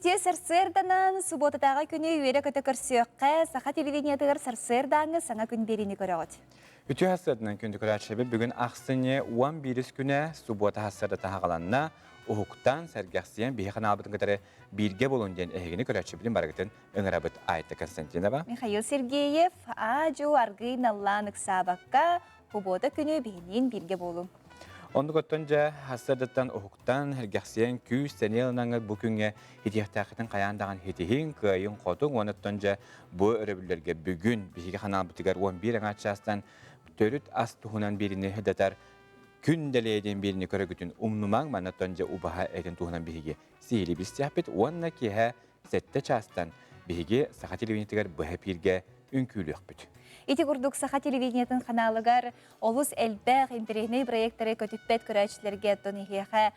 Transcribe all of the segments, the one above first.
Үтүө сарсыарданан субуотатааҕы күнү үөрэ-көтө көрсүөххэ, саха телевидениетыгар сарсыардааҥҥы саҥа күн биэриини көрөҕүт. Үтүө сарсыарданан күндү көрөөччүлэрбит бүгүн ахсынньы 11 күнэ субуота сарсыарда таһаҕаланна, уһуктан, сэргэхсийэн биһи ханаалбытын кытары бииргэ буолун диэн эһигини көрөөччүбүтүн барыгытын ыҥырабыт Айта Константинова. Михаил Сергеев, аа-дьуу аргыый наллаан ыксаабакка, Субуота күнү биһиниин бииргэ буолуҥ. Оннук оттон дьэ, сарсыардаттан уһуктан, сэргэхсийэн, күүс, сэниэ ылынаҥҥыт бу күҥҥэ итиэхтээххитин хайаан даҕаны итиһиҥ, кыайыҥ, хотуҥ уонна оттон дьэ бу өрөбүллэргэ бүгүн биһиги ханаалбытыгар 11 аҥаар чаастан төрүт ас туһунан биириини сырдатар күн дэлэйэ диэн биириини көрөгүтүн умнумаҥ, манна оттон дьэ убаһа этин туһунан биһиги сиһилии билсиэхпит уонна киэһэ сэттэ чаастан биһиги саха телевидениетыгар быһа эпииргэ үҥкүүлүөхпүт. Ити курдук саха телевидениетын ханаалыгар олус элбэх интэриэһинэй проектары көтүппэт көрөөччүлэргэ оттон эһиэхэ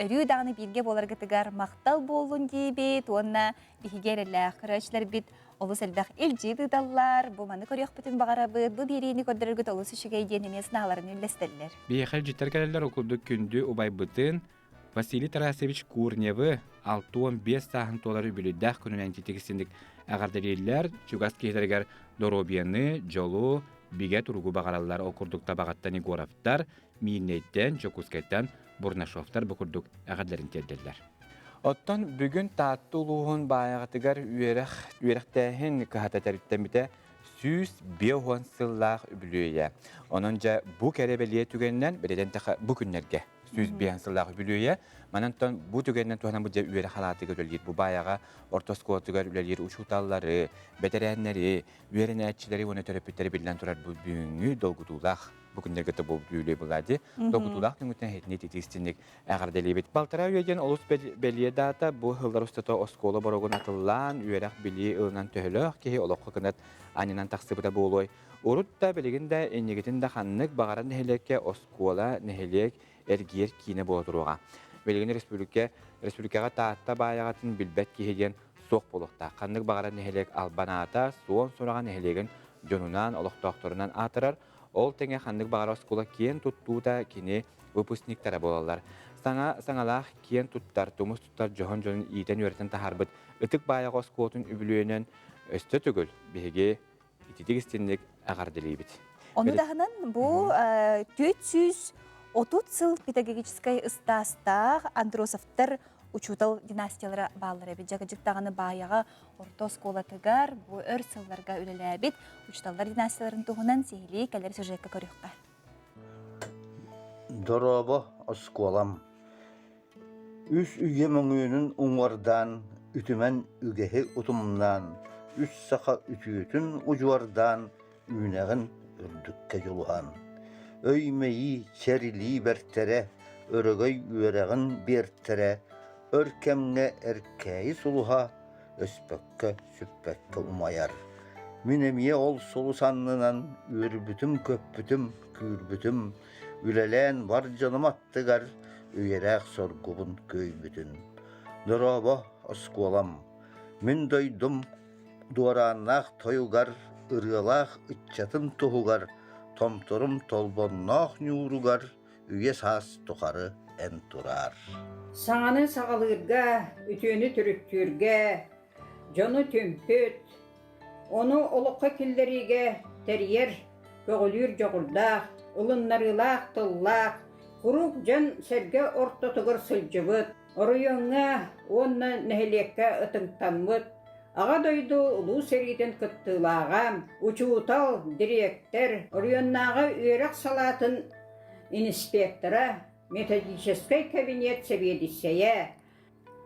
өрүү даҕаны бииргэ буоларгытыгар махтал буоллун диибит уонна биһиги эрэллээх көрөөччүлэрбит олус элбэх илдьит ыыталлар, бу маны көрүөхпүтүн баҕарабыт, бу биэриини көрдөрөргүт олус үчүгэй диэн эмиэ санааларын үллэстэллэр. Биһиэхэ илдьиттэр кэлэллэр, ол курдук күндү убайбытын Василий Тарасович Курневы 65 сааһын туолар үбүлүйдээх күнүнэн титиксинник эҕэрдэлииллэр, чугас киһилэригэр доруобуйаны, дьолу, бигэ туругу баҕараллар. Ол курдук Табаҕаттан Егоровтар, Миирнэйтэн, Дьокуускайтан Бурнашовтар бу курдук эҕэрдэлэрин тиэрдэллэр. Оттон бүгүн Таатта улууһун Баайаҕатыгар үөрэх, үөрэхтээһин кыһата тэрилтэммитэ 150 сыллаах үбүлүөйэ. Онон дьэ бу кэрэ бэлиэ түгэнинэн бэлиэтэн бу күннэргэ 105 сыллаах үбүлүөйэ. Манантан бу түгэнинэн туһанан бу дьэ үөрэх халаатыгар үлэлиир бу Баайаҕа орто оскуолатыгар үлэлиир учууталлары, бэтэрээннэри, үөрэнээччилэри уонна төрөппүттэри биллэн турар бу бүгүҥҥү долгутуулаах бу күннэргэ да буолбут үбүлүөй буолла дии. Долгутуулаах күҥҥүтүнэн эһитини итиистинник эҕэрдэлиибит. Балтараа үйэ диэн олус бэлиэ даата бу сыллар устата оскуола боругун атыллаан, үөрэх-билии ылынан төһөлөөх киһи олоххо кынат анньынан тахсыбыта буолуой. Урут да, билигин да, иннигитин да ханнык баҕарар нэһилиэккэ оскуола, нэһилиэк эргийэр киинэ буола туруоҕа. Билигин республика, республикаҕа Таатта Баайаҕатын билбэт киһи диэн суох буолуохтаах. Ханнык баҕарар нэһилиэк албан аата, суон сураҕа нэһилиэгин дьонунан, олохтоохторунан аатырар. Ол тэҥэ ханнык баҕарар оскуола киэн туттуута кини выпускниктара буолаллар. Саҥа саҥалаах киэн туттар, тумус туттар дьоһун дьонун иитэн-үөрэтэн таһаарбыт Ытык Баайаҕа оскуолатын үбүлүөйүнэн өстө төгүл биһиги ититик истинник эҕэрдэлиибит. Ону таһынан бу 430 сыл педагогическай ыстаастаах Андросовтар учуутал династиялара бааллар эбит. Дьагыдьык даҕаны Баайаҕа орто оскуолатыгар бу өр сылларга үлэлээбит учууталлар династияларын туһунан сиһилии кэлэр сюжекка көрүөххэ. Дорообо, оскуолам. Үс үйэ мөҥүөнүн уҥуордаан, үтүмэн үгэһи утумнаан, үс саха үтүөтүн удьуордаан, үүнэҕин үрдүккэ дьулуһан. Өй-мэйии чэрилии бэртэрэ, өрөгөй үөрэҕин биэртэрэ, өр кэмҥэ эркээйи сулуһа өспөккө, сүппэккэ умайар. Мин эмиэ ол сулус аннынан үөрбүтүм-көппүтүм, күүрбүтүм, Үлэлээн бар дьонум аттыгар үйэлээх соргубун күөйбүтүн. Дорообо, оскуолам! Мин дойдум дуорааннаах тойугар, ырыалаах ыччатын туһугар, томторум толбонноох ньууругар үйэ-саас тухары эн тураар. Саҥаны саҕалыырга, үтүөнү төрүттүүргэ, дьону түмпүт, Ону олоххо киллэриигэ тэрийэр, көҕүлүүр дьоҕурдаах, ылыннарыылаах тыллаах, куруук дьон-сэргэ ортотугар сылдьыбыт, оройуоҥҥа уонна нэһилиэккэ ытыктаммыт, Аҕа дойду Улуу сэриитин кыттыылааҕа, учуутал, дириэктэр, оройуоннааҕы үөрэх салаатын инспектора, методическай кабинет сэбиэдиссэйэ,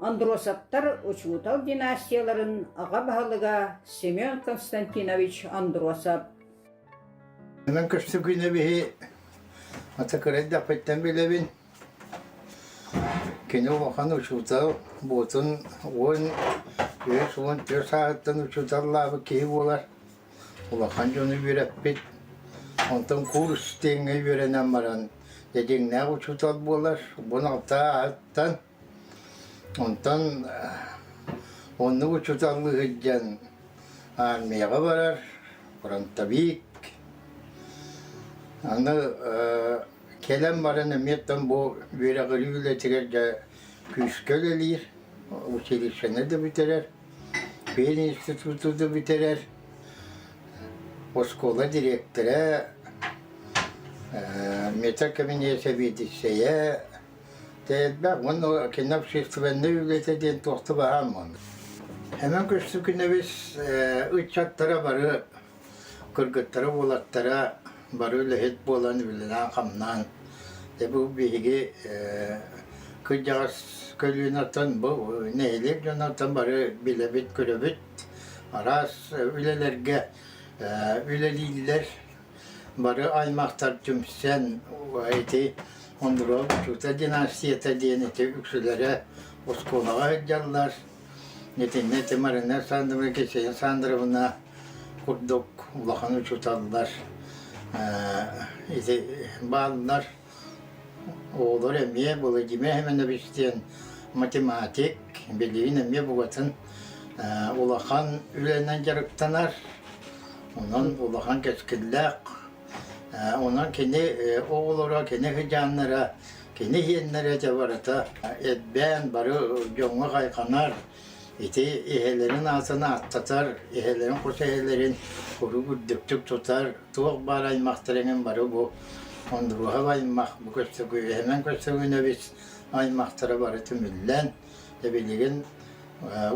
Андросовтар учуутал династияларын аҕа баһылыга Семен Константинович Андросов. Мен көстө күнэ биһи ата кыра эрдэхпиттэн билэбин. Кини улахан учуутал буотун 13 14 сааһыттан учууталлаабыт киһи буолар. Улахан дьону үөрэппит. Онтон курс диэҥҥэ үөрэнэн баран дьиҥнээх учуутал буолар. Бу алтааттан Онтон оннук учууталлыы сылдьан армияҕа барар, фронтовик. Аны кэлэн баран эмиэ оттон бу үөрэҕирии үлэтигэр дьэ күүскэ үлэлиир. Училищены да бүтэрэр, пединституту да бүтэрэр, оскуола дириэктэрэ, метркабинет сэбиэдиссэйэ, элбэх уонна кини общественнай үлэтэ диэн туох да баһаам уонна. Эмэн Көстөкүнэбис ыччаттара бары кыргыттара уолаттара бары үлэһит буолан үлэлээн-хамнаан дьэ бу биһиги кырдьаҕас көлүөнэттэн бу нэһилиэк дьонуттан бары билэбит-көрөбүт араас үлэлэргэ үлэлииллэр бары аймахтар түмсэн ити Ондуров Чута династията диэн ити үксүлэрэ оскуолаҕа сылдьаллар итиннэ ити Марина Александровна Ксения Александровна курдук улахан учууталлар ити бааллар. Оҕолор эмиэ Владимир Семенович диэн математик, билигин эмиэ букатын улахан үлэнэн дьарыктанар. Онон улахан кэскиллээх. Онон кини оҕолоро, кини сыдьааннара, кини иһиэннэрэ дьэ барыта элбээн бары дьоҥҥо хайҕанар. Ити эһэлэрин аатын ааттатар, эһэлэрин хос эһэлэрин куруук үрдүктүк тутар, туох баар аймахтар эҥин бары бу Ондуруоһап аймах, бу Көстөкүүһэнэн Көстөкүүнэбис аймахтара бары түмүллэн, билигин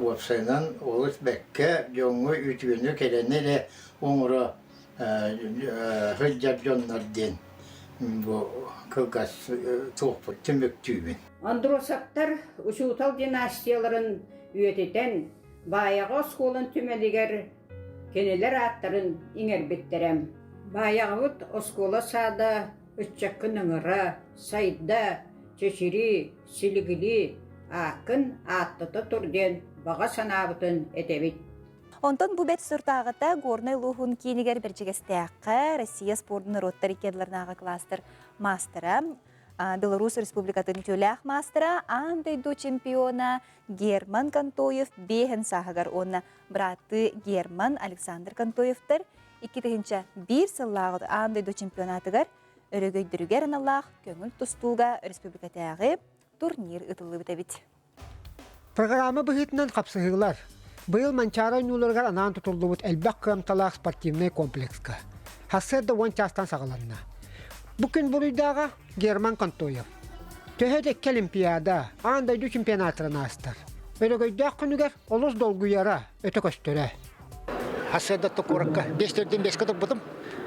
уопсайынан олус бэккэ дьоҥҥо үтүөнү кэрэни эрэ оҥоро сылдьар дьоннор диэн бу кылгас туохпут түмүктүүбүн. Андросовтар учуутал династияларын үйэтитэн Баайаҕа оскуолан түмэлигэр кинилэр ааттарын иҥэрбиттэрэ. Баайаҕабыт оскуола саада ыччаккын ыҥыра, сайда, чэчирии, силигилии, ааккын ааттата тур диэн баҕа санаабытын этэбит. Онтон бу бэрт сортааҕыта Горнай улууһун киинигэр Бэрдьигэстээххэ Россия спордун норуоттар иккиэллэринээҕи кластер маастара, Беларусь Республикатын үтүөлээх маастара, аан дойду чемпиона Герман Контоев биэһин сааһыгар уонна бырааттыы Герман Александр Контоевтар 2001 сыллааҕы аан дойду чемпионатыгар өрөгөйдөрүгэр аналлаах көҥүл тустууга республикатааҕы турнир ыытыллыбыт эбит. Программа быһыытынан хапсыһыылар. Быйыл Манчаары ойууларыгар анаан тутуллубут элбэх кыамталаах спортивнай комплекска. Сарсыарда уон чаастан саҕаланна. Бу күн буруйдааҕа Герман Контоев. Төһө да икки Олимпиада, аан дойду чемпионаттарын аастар. Өрөгөйдөөх күнүгэр олус долгуйара, өтө көстөрө. Сарсыарда куоракка бес төрдүн беске турбутум.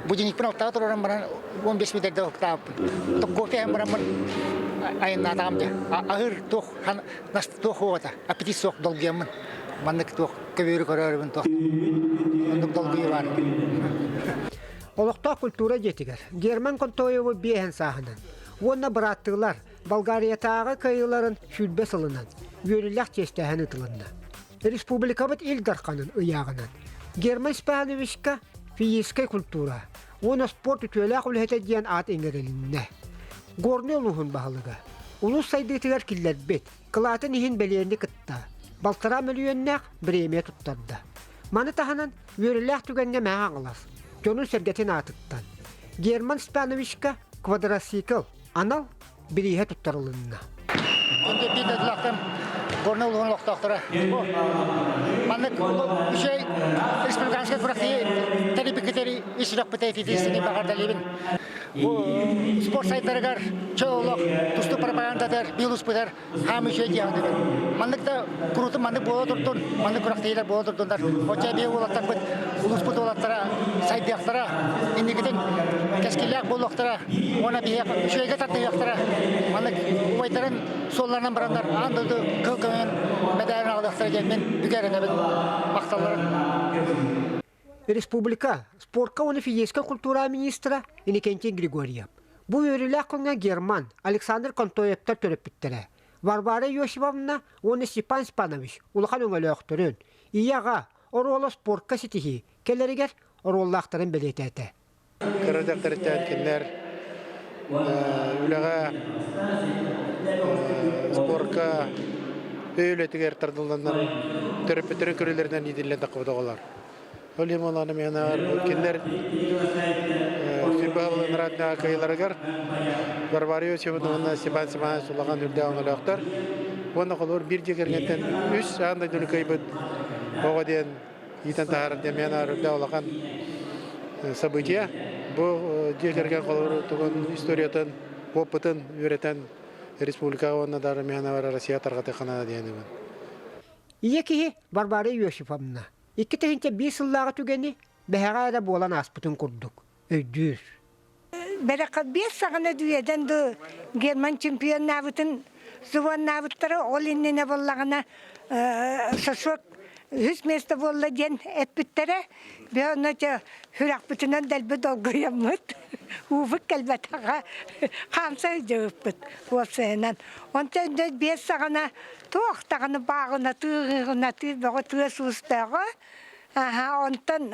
Будильникпин алтаҕа тураран баран 15 метрде уктаабыппын. Кофе иһэн бараммын айаннаатаҕым дьэ. Аһыыр туох туох уота, аппетит суох долгуйаммын. Маннык туох көбүөрү көрөөрүбүн туох оннук долгуйуу баар. Олохтоох культура дьиэтигэр Герман Контоеву биэһэн сааһынан уонна бырааттыылар Болгариятааҕы кыайыыларын 20 сылынан үөрүүлээх чиэстээһин ыытылынна. Республикабыт Ил Дарханын ыйааҕынан Герман Степановичка физическэй культура уонна спорт үтүөлээх үлэһитэ диэн аат иҥэрилиннэ. Горнай улууһун баһылыга улуус сайдыытыгар киллэрбит кылаатын иһин бэлиэни кытта балтараа мөлүйүөннээх бириэмийэ туттарда. Маны таһынан үөрүүлээх түгэҥҥэ Мэҥэ Хаҥалас дьонун-сэргэтин аатыттан Герман Степановичка квадроцикл анал бирииһэ туттарылынна. Күндү биир дойдулаахтарым, Горнай улууһун олохтоохторо. Бу маннык үчүгэй республиканскай күрэхтэһии тэрийбиккитигэр ис сүрэхпитэ ититиистини баҕардалыыбын. Бу спорт сайтарыгар чөл олох тустуу пропагандатыгар биир улууспутугар хаам үчүгэй диэҕин Маннык да куруутун маннык буола турдун, маннык күрэхтэһиилэр буола турдуннар. Оччо биир уолаттарбыт, улууспут уолаттара сайдыахтара, инникитин кэскиллээх буолуохтара уонна биһиэхэ үчүгэйгэ тардыһыахтара. Маннык убайдарын суолларынан бараннар аан дойду кыл көмүһүн мэдээлин аҕалыахтара диэн мин бүгэ эрэнэбин. Махталларын. Республика спортка уонна физическэй культура министра Иннокентий Григорьев. Бу үөрүүлээх күҥҥэ Герман, Александр Контоевтар төрөппүттэрэ. Варвара Иосифовна уонна Степан Степанович улахан өҥөлөөхтөрүн, ийэ-аҕа оруола спортка ситиһии кэлэригэр оруоллаахтарын бэлиэтээтэ. Кыра дьахтарыттан кинилэр үлэҕэ, спорка, өй үлэтигэр тардылланнар төрөппүттэрин көрүүлэринэн иитиллэн таххыбыт оҕолор. Ол иһин буоллаҕына мин кинилэр сүүрбэ сыл кыайыыларыгар Варвара Иосифовна уонна Степан Степанович улахан үрдээх өҥөлөөхтөр. Уонна холобур биир дьиэ кэргэнтэн үс аан дойдуну кыайбыт оҕо диэн иитэн таһаарар диэн миэн үрдэ улахан событие. Бу дьиэ кэргэн холобур тугун историятын, опытын үөрэтэн республикаҕа уонна да миэнэ Россия тарҕатыахха наада диэн Ийэ киһи Варвара Иосифовна 2001 сыллааҕы түгэни бэһэҕэ эрэ буолан ааспытын курдук өйдүүр. Бэрэхэ биэс саҕана дүөдэн ду Герман чемпионнаабытын звоннаабыттара ол иннинэ буоллаҕына сосуок үһүс место буолла диэн эппиттэрэ. Бе онно те сүрэхпитинэн дэлби долгуйаммыт уубут кэлбэтэҕэ хаамса сылдьыбыппыт уопсайынан. Онтон дьэ биэс саҕана туох даҕаны бааҕынатыы ыһыгынатыы бөҕө тыас уус бөҕө Аха, онтон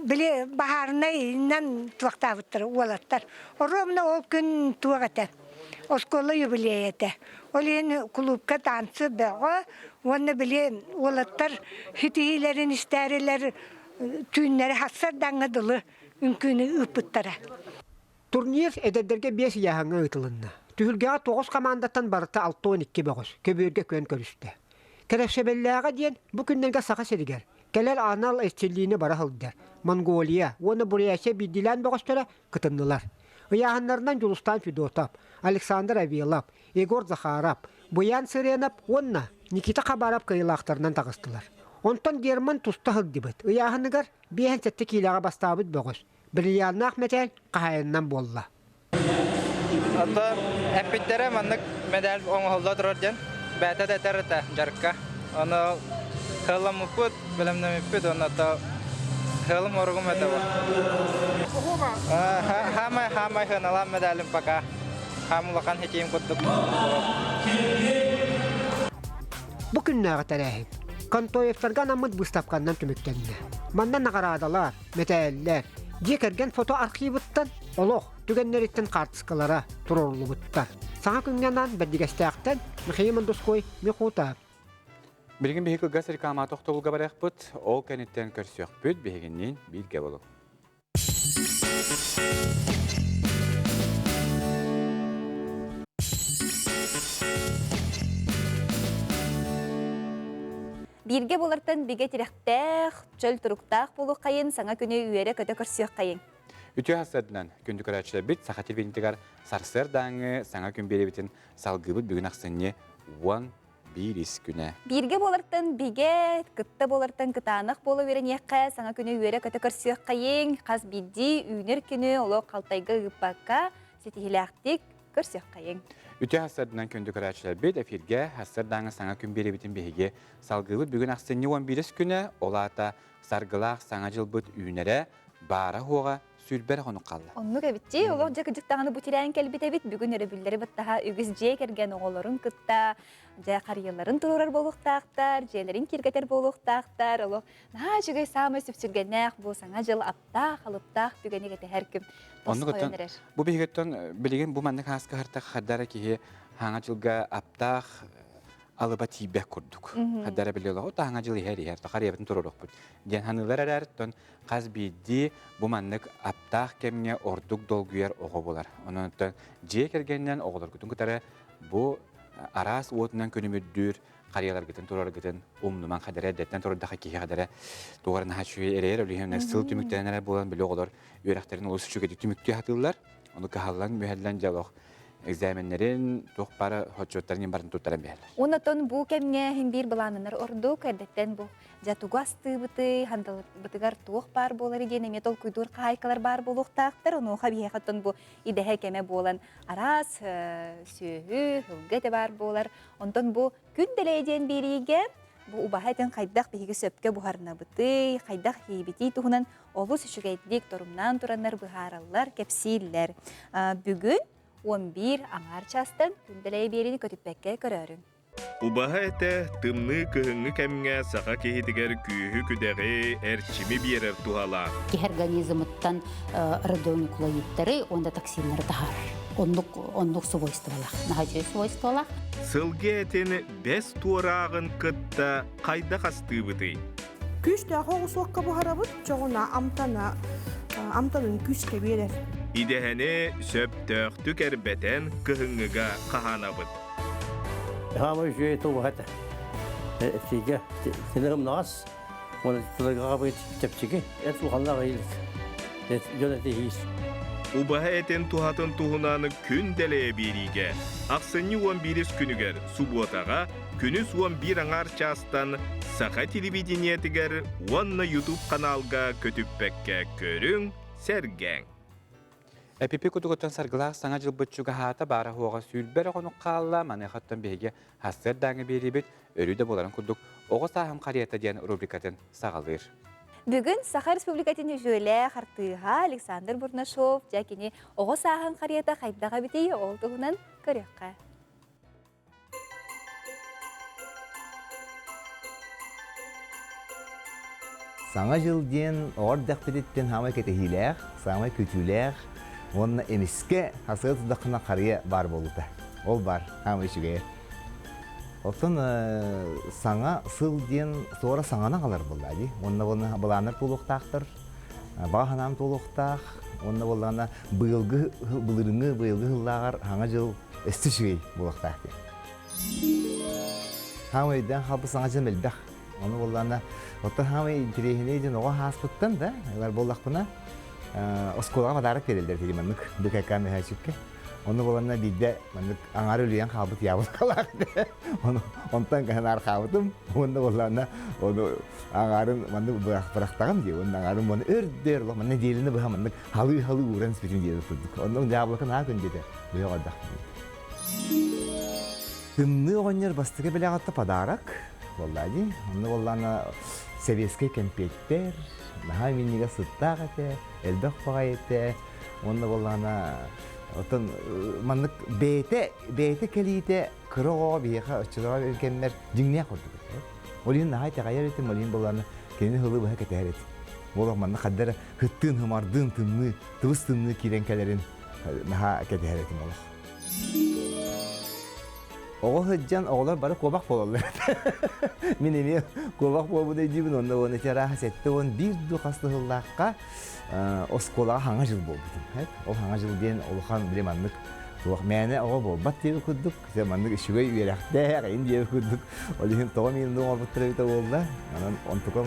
били баһаарынайынан туохтаабыттар уолаттар. Оруобуна ол күн туох этэ, оскуола юбилейа этэ. Ол иһин кулуупка танцы бөҕө уонна били уолаттар ситиһиилэрин истээрилэр түүннэри сарсыардаҥҥа дылы үҥкүүнү ыыппыттара. Турнир эдэрдэргэ биэс ыйааһыҥҥа ыытылынна. Түһүлгэҕэ тоҕус хамаандаттан барыта 62 бөҕөс көбүөргэ күөн көрүстэ. Кэрэхсэбиллээҕэ диэн бу күннэргэ Саха сиригэр кэлэр анал эрчиллиини бара сылдьар Монголия уонна Бурятия биирдиилээн бөҕөстөрө кытыннылар. Ыйааһыннарынан Дьулустаан Федотов, Александр Авелов, Егор Захаров, Буян Сыренов уонна Никита Хабаров кыайыылаахтарынан таҕыстылар. Онтон Герман туста сылдьыбыт ыйааһыныгар 57 киилэҕэ бастаабыт бөҕөс Бриллианнаах мэтээл хаһаайынынан буолла. Ото эппиттэрэ маннык медаль оҥоһулла турар диэн бэйэтэ да этэр этэ дьарыкка. Ону кыалламмыппыт, бэлэмнэммиппит уонна то кыалым оругум этэ бу. Хаамай хаамай сыаналаах медалим пока. Хаам улахан хитиим курдук. Бу күннээҕи тэрээһин Контоевтарга анаммыт быыстапканнан түмүктэннэ. Манна наҕараадалар, мэтээллэр, дьиэ кэргэн фото-архивыттан олох түгэннэриттэн хаартыскалара туруоруллубуттар. Саҥа күҥҥэ анаан Бэрдигэстээхтэн Михаил Мандуской Михута. Билигин биһиги кылгас реклама тохтобулга барыахпыт. Ол кэнниттэн көрсүөхпүт биһигинниин бииргэ болу. Бииргэ буолартан бигэ тирэхтээх, чөл туруктаах буолуоххайын, саҥа күнү үөрэ-көтө көрсүөххэйиҥ. Үтүө сарсыарданан күндү көрөөччүлэрбит Саха телевидениетыгар сарсыардааҥҥы саҥа күн биэрэбитин салгыыбыт бүгүн ахсынньы 11 ис күнэ. Бииргэ буолартан бигэ, кытта буолартан кытаанах буола үөрэниэххэ, саҥа күнү үөрэ-көтө көрсүөххэйиҥ, хас биирдии үүнэр күнү олох халтайга ыыппакка, ситиһиилээхтик көрсүөххэйиҥ. Үтүө сарсыарданан күндү көрөөччүлэрбит эфиргэ сарсыардааҥҥы саҥа күн биэрэбитин биһиги Салгыыбыт бүгүн ахсынньы 11 күнэ, ол аата саргылаах саҥа дьылбыт үүнэрэ, баара-суоҕа сүүрбэ эрэ хонук хаалла. Оннук эбитчи, олох дьэ кыдьык даҕаны бу тирээн кэлбит эбит. Бүгүн өрөбүллэри баттаһа үгүс дьиэ кэргэн оҕолорун кытта дьэ харыйаларын туруорар буолуохтаахтар, дьиэлэрин киэргэтэр буолуохтаахтар. Олох наһаа үчүгэй саамай сүпсүлгэннээх бу саҥа дьыл аптаах, алыптаах түгэни кэтэһэр күн тосхойон эрэр. Бу биһигиттэн билигин бу маннык ааска хартах хардара киһи хаҥа дьылга аптаах алыба тиийбэт курдук. Хаддара билиэлэҕэ таһаҥа дьыл иһэр иһэр тахарыйабытын туруорукпут диэн ханыылар эрээриттэн хас биирдии бу маннык аптаах кэмҥэ ордук долгуйар оҕо буолар. Онон дьиэ кэргэнинэн оҕолоргутун кытары бу араас уотунан күнүмүрдүүр харыйаларгытын тураргытын умнуман хадара эрдэттэн турардаха киһи хадара тугар наһаа үчүгэй эрэйэр өлүһүнэн сыл түмүктэнэн эрэ буолан били оҕолор үөрэхтэрин олус үчүгэйдик түмүктүү сатыыллар. Ону кыһаллан мүһэллэн дьэ олох экзаменнэрин туох бары отчуоттарын барын туттаран биһэллэр. Онотон бу кэмҥэ иһин биир былааннанар ордук эрдэттэн бу дьэ тугу астыыбытый, хандалбытыгар туох баар буолар диэн эмиэ толкуйдуур хаһаайкалар баар буолуохтаахтар. Онуоха биһиэхэ оттон бу идэһэ кэмэ буолан араас сүөһү, сылгы этэ баар буолар. Онтон бу күн дэлэйэ диэн биэриигэ бу убаһа этин хайдах биһиги сөпкө буһарынабытый, хайдах иибитий туһунан олус үчүгэйдик торумнаан тураннар быһаараллар, кэпсииллэр. Бүгүн 11 аҥаар чаастан күндэлэйи биэриини көтүппэккэ көрөөрүҥ. Убаһа этэ тымныы кыһыҥҥы кэмҥэ саха киһитигэр күүһү-күдэҕи, эрчими биэрэр туһалаах. Киһи организмыттан радионуклеидтары уонна токсиннары таһаарар. Оннук, оннук свойстволаах. Наһаа үчүгэй свойстволаах. Сылгы этин бэс туорааҕын кытта хайдах астыыбытый? Күүстээх оҕусуокка буһарабыт, чоҕуна амтана амтанын күүскэ биэрэр. Идэһэни сөптөөхтүк эрбэтэн кыһыҥҥыга хаһаанабыт. Хаама үчүгэй тубаһа этэ. Этиигэ тилэҕим наҕас, уонна тылыгаҕа чэпчэки, эт улаханнаах иилик. Дьон этиһиис. Убаһа этин туһатын туһунан күн дэлэйэ биэриигэ ахсынньы 11 күнүгэр субуотаҕа күнүс 11 аҥаар чаастан Саха телевидениетигэр уонна YouTube каналга көтүппэккэ көрүҥ, сэргээҥ. Эпипи кутугуттан саргылаах саҥа дьылбыт чугаһаата баара суоҕа сүүрбэ эрэ хонук хаалла. Маныахаттан биһиги сарсыардааҥы биэриибит өрүү да буоларын курдук «Оҕо сааһым харыйата» диэн рубрикатын саҕалыыр. Бүгүн Саха Республикатын үтүөлээх артыыһа Александр Бурнашов дьэ кини оҕо сааһын харыйата хайдах эбитий ол туһунан көрүөххэ. Саҥа дьыл диэн оҕо эрдэхпититтэн саамай кэтэһиилээх, саамай күтүүлээх уонна эмискэ хасыа тутаххына харыйа баар буолута. Ол баар, саамай үчүгэйэ. Оттон саҥа сыл диэн суора саҥаны аҕалар буолла дии. Уонна уонна былааннар туолуохтаахтар, баҕа санаам туолуохтаах. Уонна буоллаҕына быйылгы былырыҥҥы быйылгы сыллааҕар саҥа дьыл өссө үчүгэй буолуохтаах диэн. Хаамай өйдөөн хаалбыт саҥа дьыл элбэх. Ону буоллаҕына, оттон хаамай интэриэһинэй диэн оҕо ааспыттан да, ылар буоллахпына, оскуолаҕа подарок биэрэллэр дии маннык БКК мөһөөччүккэ. Ону буоланна биирдэ маннык аҥаар үлүйэн хаалбыт яблокалаах этэ. Ону онтон кыһын хаалбытым. Уонна буоллаҕына ону аҥаарын маннык бырахтаҕым дии. Уонна аҥаарын уонна өрдөр манна нэдиэлэни быһа маннык халыы-халыы ууран испитим диэбит курдук. Онно яблоко наһаа күндү этэ. Быйыл элбэх. Тымныы оҕонньор бастакы бэлэҕиттэ подарок буолла дии. Онно буоллаҕына сэбиэскэй кэмпиэттэр, наһаа минньигэс сыттаах этэ, элбэх баҕайы этэ. Уонна буоллаҕына оттон маннык бэйэтэ бэйэтэ кэлиитэ кыра оҕоҕо биһиэхэ оччолорго кэмнэр дьиҥнээх курдук этэ. Ол иһин наһаа итэҕэйэр этим, ол иһин буоллаҕына кинини сылы быһа кэтэһэр этим. Буолах манна хадда эрэ хыттыын, хымардыын тымныы, тыбыс тымныы киирэн кэлэрин наһаа кэтэһэр этим олох. Оҕо сылдьан оҕолор бары куобах буолаллар этэ. Мин эмиэ куобах буолбут өйдүүбүн уонна уонна ити арааһа 71 дуу хас да сыллаахха оскуолаҕа хаҥа дьыл буолбутум. Ол хаҥа дьыл диэн улахан били маннык туох мээнэ оҕо буолбат диэбит курдук, маннык үчүгэй үөрэхтээх эйин диэбит курдук ол иһин тоҕо миин оҥорбуттар эбитэ буолла. Онон онтукам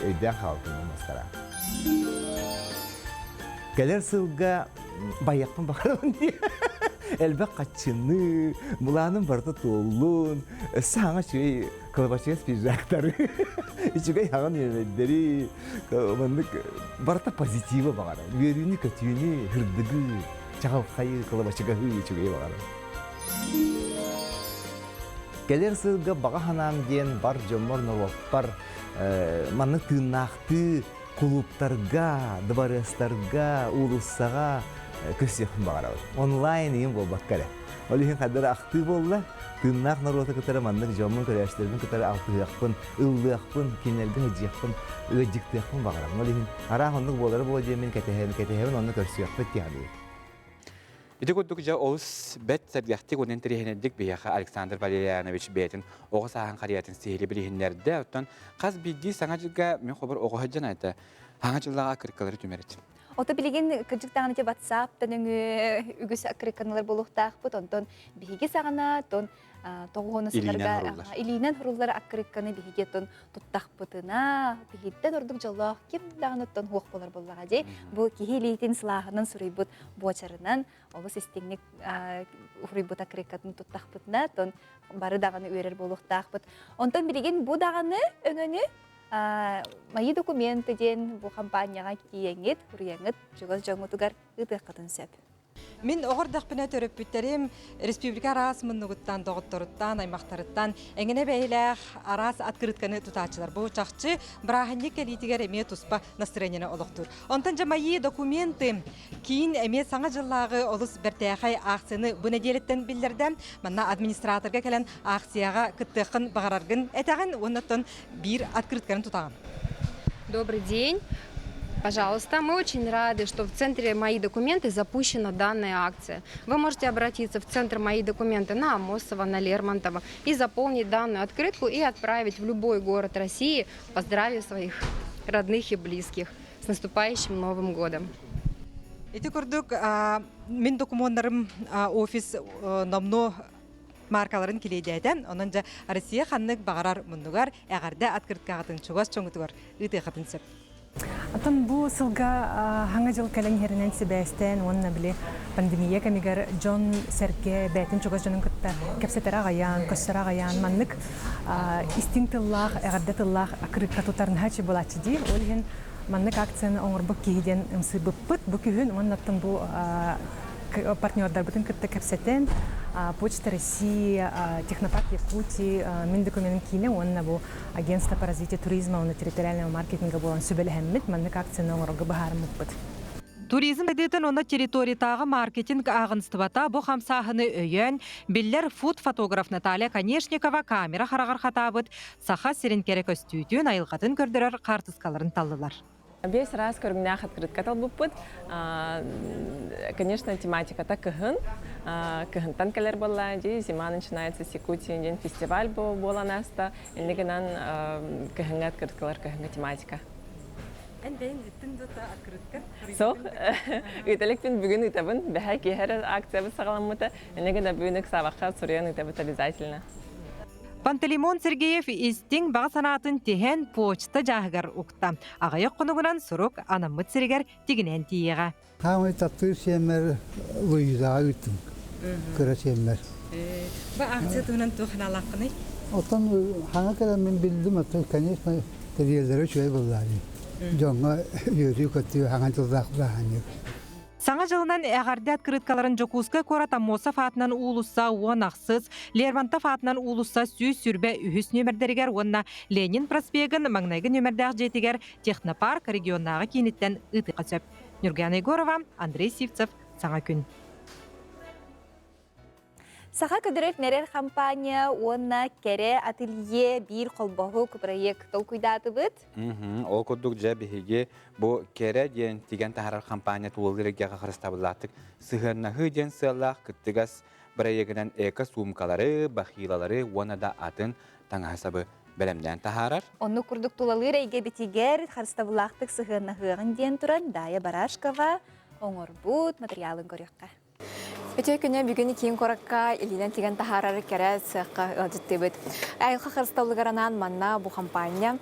өйдөөн хаалтым мастара. Кэлэр сылга байыахпын баҕарабын дии. Элбэх хаччыны, былааным барыта туоллун, өссө хаҥа үчүгэй кылабачыгас пиджактары, үчүгэй хаҥан үөмэйдэри, маннык барыта позитивы баҕарабын. Үөрүүнү-көтүүнү, һырдыгы, чаҕылхайы, кылабачыгаһы үчүгэйи баҕарабын. Кэлэр сылга баҕа санаам диэн бар дьоммор, норуоппар маннык тыыннаахтыы кулууптарга, дыбарыастарга, уулуссаҕа көрсүөхпүн баҕарабын. Онлайн ийэм буолбакка эрэ. Ол иһин хайдах эрэ ахтыы буолла, тыыннаах норуоту кытары маннык дьоммун, көрөөччүлэрбин кытары алтыһыахпын, ыллыахпын, кинилэргэ сылдьыахпын, ыалдьыктыахпын баҕарабын. Ол иһин араах оннук буолара буолуо диэммин кэтэһэбин, кэтэһэбин, онно көрсүөхпүт диэн Ити курдук дьэ олус бэрт сэргэхтик уонна интэриэһинэйдик биһиэхэ Александр Валерьянович бэйэтин оҕо сааһын харыйатын сиһили билиһиннэрдэ. Оттон хас биирдии саҥа дьылга мин хобор оҕо сылдьан этэ. Саҥа дьыллаҕа аккырыккалары түмэр этим. Ото билигин кырдьык даҕаны ити WhatsApp-тан өҥүө үгүс аккырыкканалар буолуохтаахпыт. Онтон биһиги саҕана, тон тоҕуһуну сылларга илиинэн хуруллар аккырыкканы биһиги тон туттахпытына, биһиттэн ордук дьоллоох ким даҕаны оттон хуох буолар буоллаҕа дии. Бу киһи илиитин сылааһынан суруйбут буочарынан олус истиҥник уруйбут аккырыккатын туттахпытына, тон бары даҕаны үөрэр буолуохтаахпыт. Онтон билигин бу даҕаны өҥөнү Мои документы диэн бу хампаанньаҕа тиийэҥҥит, уруйаҥҥыт чугас дьоҥҥутугар ыытыаххытын сөп. Мин оҕо эрдэхпинэ төрөппүттэрим республика араас муннугуттан, доҕотторуттан, аймахтарыттан эҥинэ бэйэлээх араас открытканы тутааччылар. Бу чахчы бырааһынньык кэлиитигэр эмиэ туспа настроениены олохтуур. Онтон дьэ мои документы киин эмиэ саҥа дьыллааҕы олус бэртээхэй акцияны бу нэдиэлэттэн биллэрдэ. Манна администраторга кэлэн акцияҕа кыттыаххын баҕараргын этэҕин уонна оттон биир открытканы тутаҕын. Добрый день. Пожалуйста, мы очень рады, что в центре «Мои документы» запущена данная акция. Вы можете обратиться в центр «Мои документы» на Амосова, на Лермонтова и заполнить данную открытку и отправить в любой город России, поздравив своих родных и близких с наступающим Новым годом. Ити курдук мин докумуоннарым офис номнуо. маркаларын килиэйдээтэ. Онон дьэ Россия ханнык баҕарар муннугар эҕэрдэ открыткаҕытын чугас дьоҥутугар ыытыаххытын сөп. Оттон бу сылга хаҥа дьыл кэлэн иһэринэн сибээстээн уонна били пандемия кэмигэр дьон-сэргэ бэйэтин чугас дьонун кытта кэпсэтэрэ аҕыйаан, көрсөрө аҕыйаан маннык истиҥ тыллаах, эҕэрдэ тыллаах аккырыыкка тутар наһаа буолааччы дии. Ол иһин маннык акцияны оҥорбут киһи диэн ымсыырбыппыт. Бу күһүн уонна оттон бу партнердарбытын кытта кэпсэтэн Почта России, Технопарк Якутии, Мин документым киинэ уонна бу Агентство по развитию туризма уонна территориального маркетинга буолан сүбэлэһэммит, маннык акцияны оҥорорго быһаарыммыппыт. Туризм сайдыытын уонна территориятааҕы маркетинг ааҕыныстыбата бу хамсааһыны өйөөн, биллэр фуд-фотограф Наталья Конешникова камера хараҕар хатаабыт Саха сирин кэрэ көстүүтүн, айылҕатын көрдөрөр хаартыскаларын таллылар. Весь раз көрүҥнээх открытка талбыппыт. Конечно, тематиката кыһын. Кыһынтан кэлэр буолла дии. Зима начинается с Якутии диэн фестиваль буолан ааста. Инньэ гынан кыһыҥҥы открыткалар кыһыҥҥы тематика. Эн бэйэҥ ыыттыҥ дуо открытка? Суох. Ыыта иликпин бүгүн ыытабын. Бэһэ киэһэ акциябыт саҕаламмыта. Инньэ гынан бүгүн ыксаабакка суруйан ыытабыт обязательно. Пантелеймон Сергеев истиҥ баҕа санаатын тиһэн почта дьааһыгар укта. Аҕыйах хонугунан сурук анаммыт сиригэр тигинэн тиийиэҕэ. Хаамай таптыыр сиэммэр Луизаҕа ыыттым. Кыра сиэммэр. Бу акция туһунан туох санаалааххыный? Оттон хаҥа кэлэн мин биллим, оттон, конечно, тэрийэллэрэ үчүгэй буоллаа дии. Дьоҥҥо үөрүү-көтүү хаҥа дьыллаах бырааһынньык. Саҥа дьылынан эҕэрдэ открыткаларын Дьокуускай куорат Аммосов аатынан уулусса 16, Лермонтов аатынан уулусса 123 нүөмэрдэригэр уонна Ленин проспегын маҥнайгы нүөмэрдээх дьиэтигэр Технопарк регионнааҕы кииниттэн ыытыахха сөп. Нюргана Егорова, Андрей Сивцев, Саҥа күн. Саха көдөрөк нэрэр компания уонна кэрэ ателье биир холбоһук проект толкуйдаатыбыт. Ол курдук дьэ биһиги бу кэрэ диэн тигэн таһаарар компания тулалыыр эйгэҕэ харыстабыллаахтык сыһыаннаһыы диэн сыаллаах кыттыгас бырайыагынан эко-суумкалары, бахилалары уонна да атын таҥаһы-сабы бэлэмнээн таһаарар. Оннук курдук тулалыыр эйгэбитигэр харыстабыллаахтык сыһыаннаһыаҕын диэн туран Дая Барашкова оҥорбут материалын көрүөххэ. Үтүө күнү бүгүн киин куоракка илиинэн тигэн таһаарар кэрэ сыахха ыалдьыттыыбыт. Айылҕа харыстабылыгар анаан манна бу хампаанньа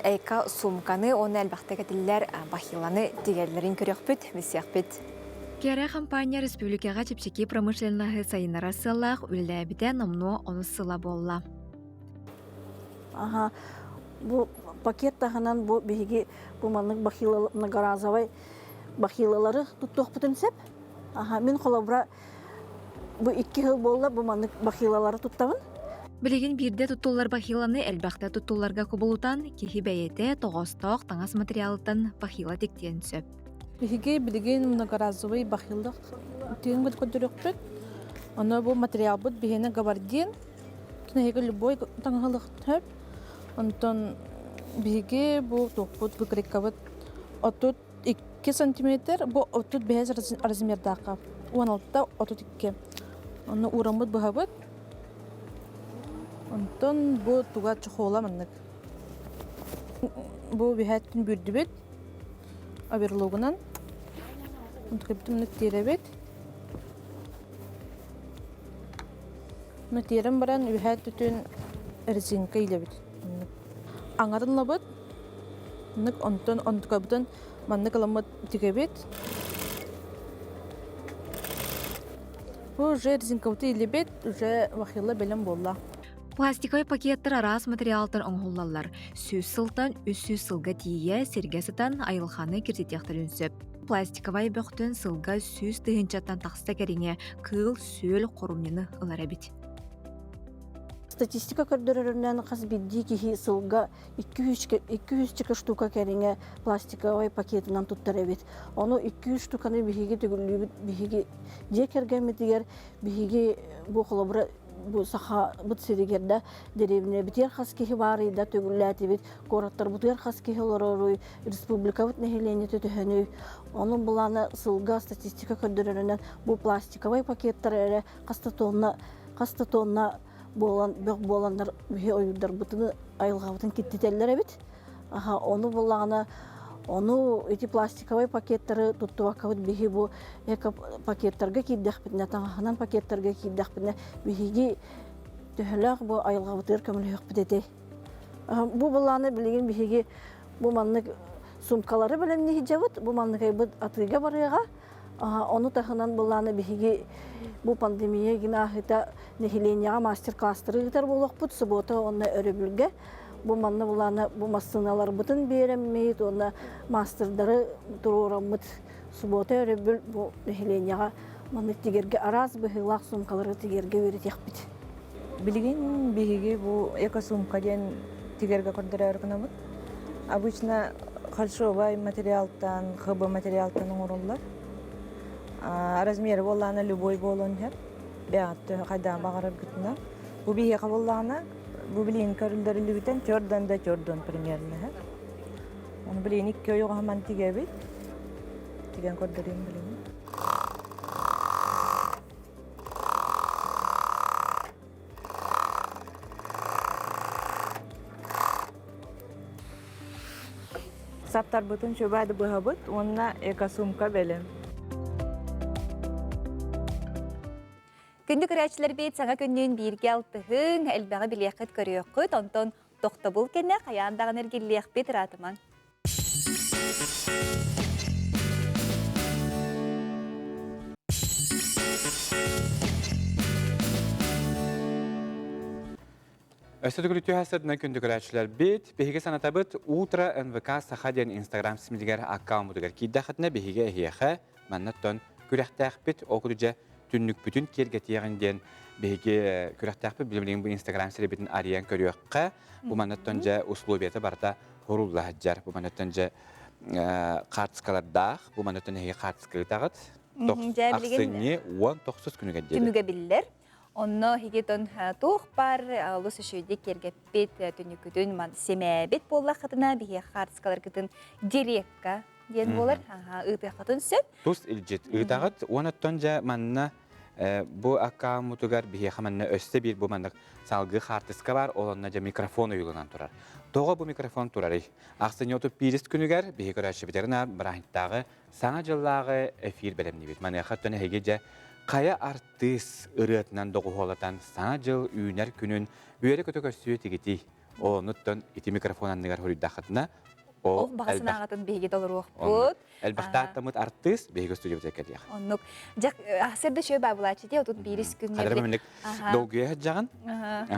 эйка суумканы уонна элбэхтик этиллэр бахиланы тигэллэрин көрүөхпүт, билсиэхпит. Кэрэ хампаанньа республикаҕа чэпчэки промышленноһы сайыннарар сыаллаах үлэлээбитэ номнуо онус сыла буолла. Аха, бу пакет таһынан бу биһиги бу маннык бахила многоразовай бахилалары туттуохпутун сөп. Аха, мин холобура бу икки сыл буолла бу маннык бахилалары туттабын. Билигин биирдэ туттуллар бахиланы элбэхтэ туттулларга кубулутан, киһи бэйэтэ тоҕоостоох таҥас материалыттан бахила тиктиэн сөп. Биһиги билигин многоразовый бахилах тыын көрдөрүөхпүт. Ону бу материалбыт биһиэнэ габардин. Эһиги любой таҥаһылык сөп. Онтон биһиги бу туохпут выкройкабыт 32 сантиметр, бу 35 размердаахха. 16 32. Онно уураммыт быһабыт. Онтон бу туга чохола маннык. Бу биһээттин бүрдүбүт оверлогунан. Онтукайбытын маннык тиэрэбит. Тиэрэн баран үөһээ өттүтүн резинка иилэбит. Аҥарын ылабыт, маннык онтон онтукабытын маннык ыламмыт тигэбит. Бу уже резинкабытын иилэбит, уже бахила бэлэм буолла. Пластиковай пакеттар араас материалтан оҥоһуллаллар. Сүүс сылтан 300 сылга тиийэ сиргэ сытан айылҕаны киртитиэхтэрин сөп. Пластиковай бөхтөн сылга 100 тыһыынчаттан тахса кэриҥэ кыыл-сүөл хорумньуну ылар эбит. Статистика көрдөрөрүнэн хас биирдии киһи сылга 200 штука кэриҥэ пластиковай пакетынан туттар эбит. Ону 200 штуканы биһиги төгүллүүбүт биһиги дьиэ кэргэммитигэр биһиги бу холобура бу сахабыт сиригэр да дэриэбинэбитигэр хас киһи баарый да төгүллээтибит, куораттарбытыгар хас киһи олороруй, республикабыт нэһилиэнньэтэ төһөнүй. Онон былаана сылга статистика көрдөрөрүнэн бу пластиковай пакеттар эрэ хас да тонна хас да тонна буолан бөх буоланнар биһи ойуурдарбытын айылҕабытын киттитэллэр эбит. Аха, ону буллаҕына Ону ити пластиковай пакеттары туттубаккабыт биһи бу эко пакеттарга киирдэхпитинэ, таҥаһынан пакеттарга киирдэхпитинэ биһиги төһөлөөх бу айылҕабытыгар көмөлөһүөхпүт этэй. Бу былааны билигин биһиги бу маннык сумкалары бэлэмнии сылдьабыт, бу манныкайбыт атыыга барыаҕа. Ону таһынан былааны биһиги бу пандемия гинааһыта нэһилиэнньэҕэ мастер-класстары ыытар буолуохпут субуота уонна өрөбүлгэ. Бу манна былаана бу массыыналарбытын биэрэммит уонна мастердары туруораммыт субуота өрөбүл бу нэһилиэнньэҕэ маннык тигэргэ араас быһыылаах суумкалары тигэргэ үөрэтиэхпит. Билигин биһиги бу эко-сумка диэн тигэргэ көрдөрөөрү гынабыт. Обычно фальшивый материалтан, ХБ материалтан оҥороллор. Размері буоллаҕына любой буолуон сөп. Бэйэҕит хайдаан баҕараргытынан. Бу биһиэхэ буоллаҕына, бу билигин көрүллэриллибитин төрдөн да төрдөн примерно. Оны билигин икки ойоҕоһуман тигэбит. Тигэн көрдөрүүм билигин. Саптарбытын чөбөд быһабыт уонна экосумка бэлэм. Күндү көрөөччүлэрбит саҥа күннүүн бииргэ алтыһыҥ, элбэҕи билиэххит көрүөххүт, онтон тохтобул кэннэ хайаан даҕаны эргиллиэхпит ыраатымаҥ. Өссө төгүл үтүө сырдынан күндү көрөөччүлэрбит, биһиги санатабыт Утро НВК Саха диэн Инстаграм симилигэр аккаунмутугар киирдэххитинэ биһиги эһиэхэ манна күрэхтээхпит, ол курдук түннүкпүтүн киэргэтиэҕин диэн биһиги күрэхтээхпит билигин бу Инстаграм сирэйбитин арыйан көрүөххэ. Бу маннаттан дьэ условията барыта хорулла сылдьар. Бу маннаттан дьэ хаартыскалардаах, бу маннаттан эһиги хаартыска ыытаҕыт. Ахсынньы 19 күнүгэр диэри. Түмүгэ биллэр. Онно хигитон туох бар олус үчүгэйдик киэргэппит түнүкүтүн симээбит буоллаххытына биһиэхэ хаартыскаларгытын дирекка диэн буолар. Ыытыаххытын сөп. Тус илдьит ыытаҕыт. Уонаттан дьэ манна бу аккаунмутугар биһиэхэ манна өссө биир бу маннык салгыы хаартыска бар, ол онно дьэ микрофон уйулунан турар. Тоҕо бу микрофон турарый? Ахсынньы 31 күнүгэр биһи көрөөччүбүтэрин бырааһынньыктааҕы Саҥа дьыллааҕы эфир бэлэмниибит. Маныаха оттон эһиги дьэ хайа артыыс ырыатынан доҕуһуолатан Саҥа дьыл үүнэр күнүн үөрэ-көтө көрсүө тигитий. Онуттан ити микрофон анныгар хоруйдаххытына ол баҕа санааҕытын биһиги толоруохпут. Элбэхтэ ааттаммыт артыыс биһиги студиябытыгар кэлиэх. Оннук. Дьэ, сырды шөй баабылааччы дии, отут биирис күҥҥэ. Хадара маннык долгуйа сылдьаҕын.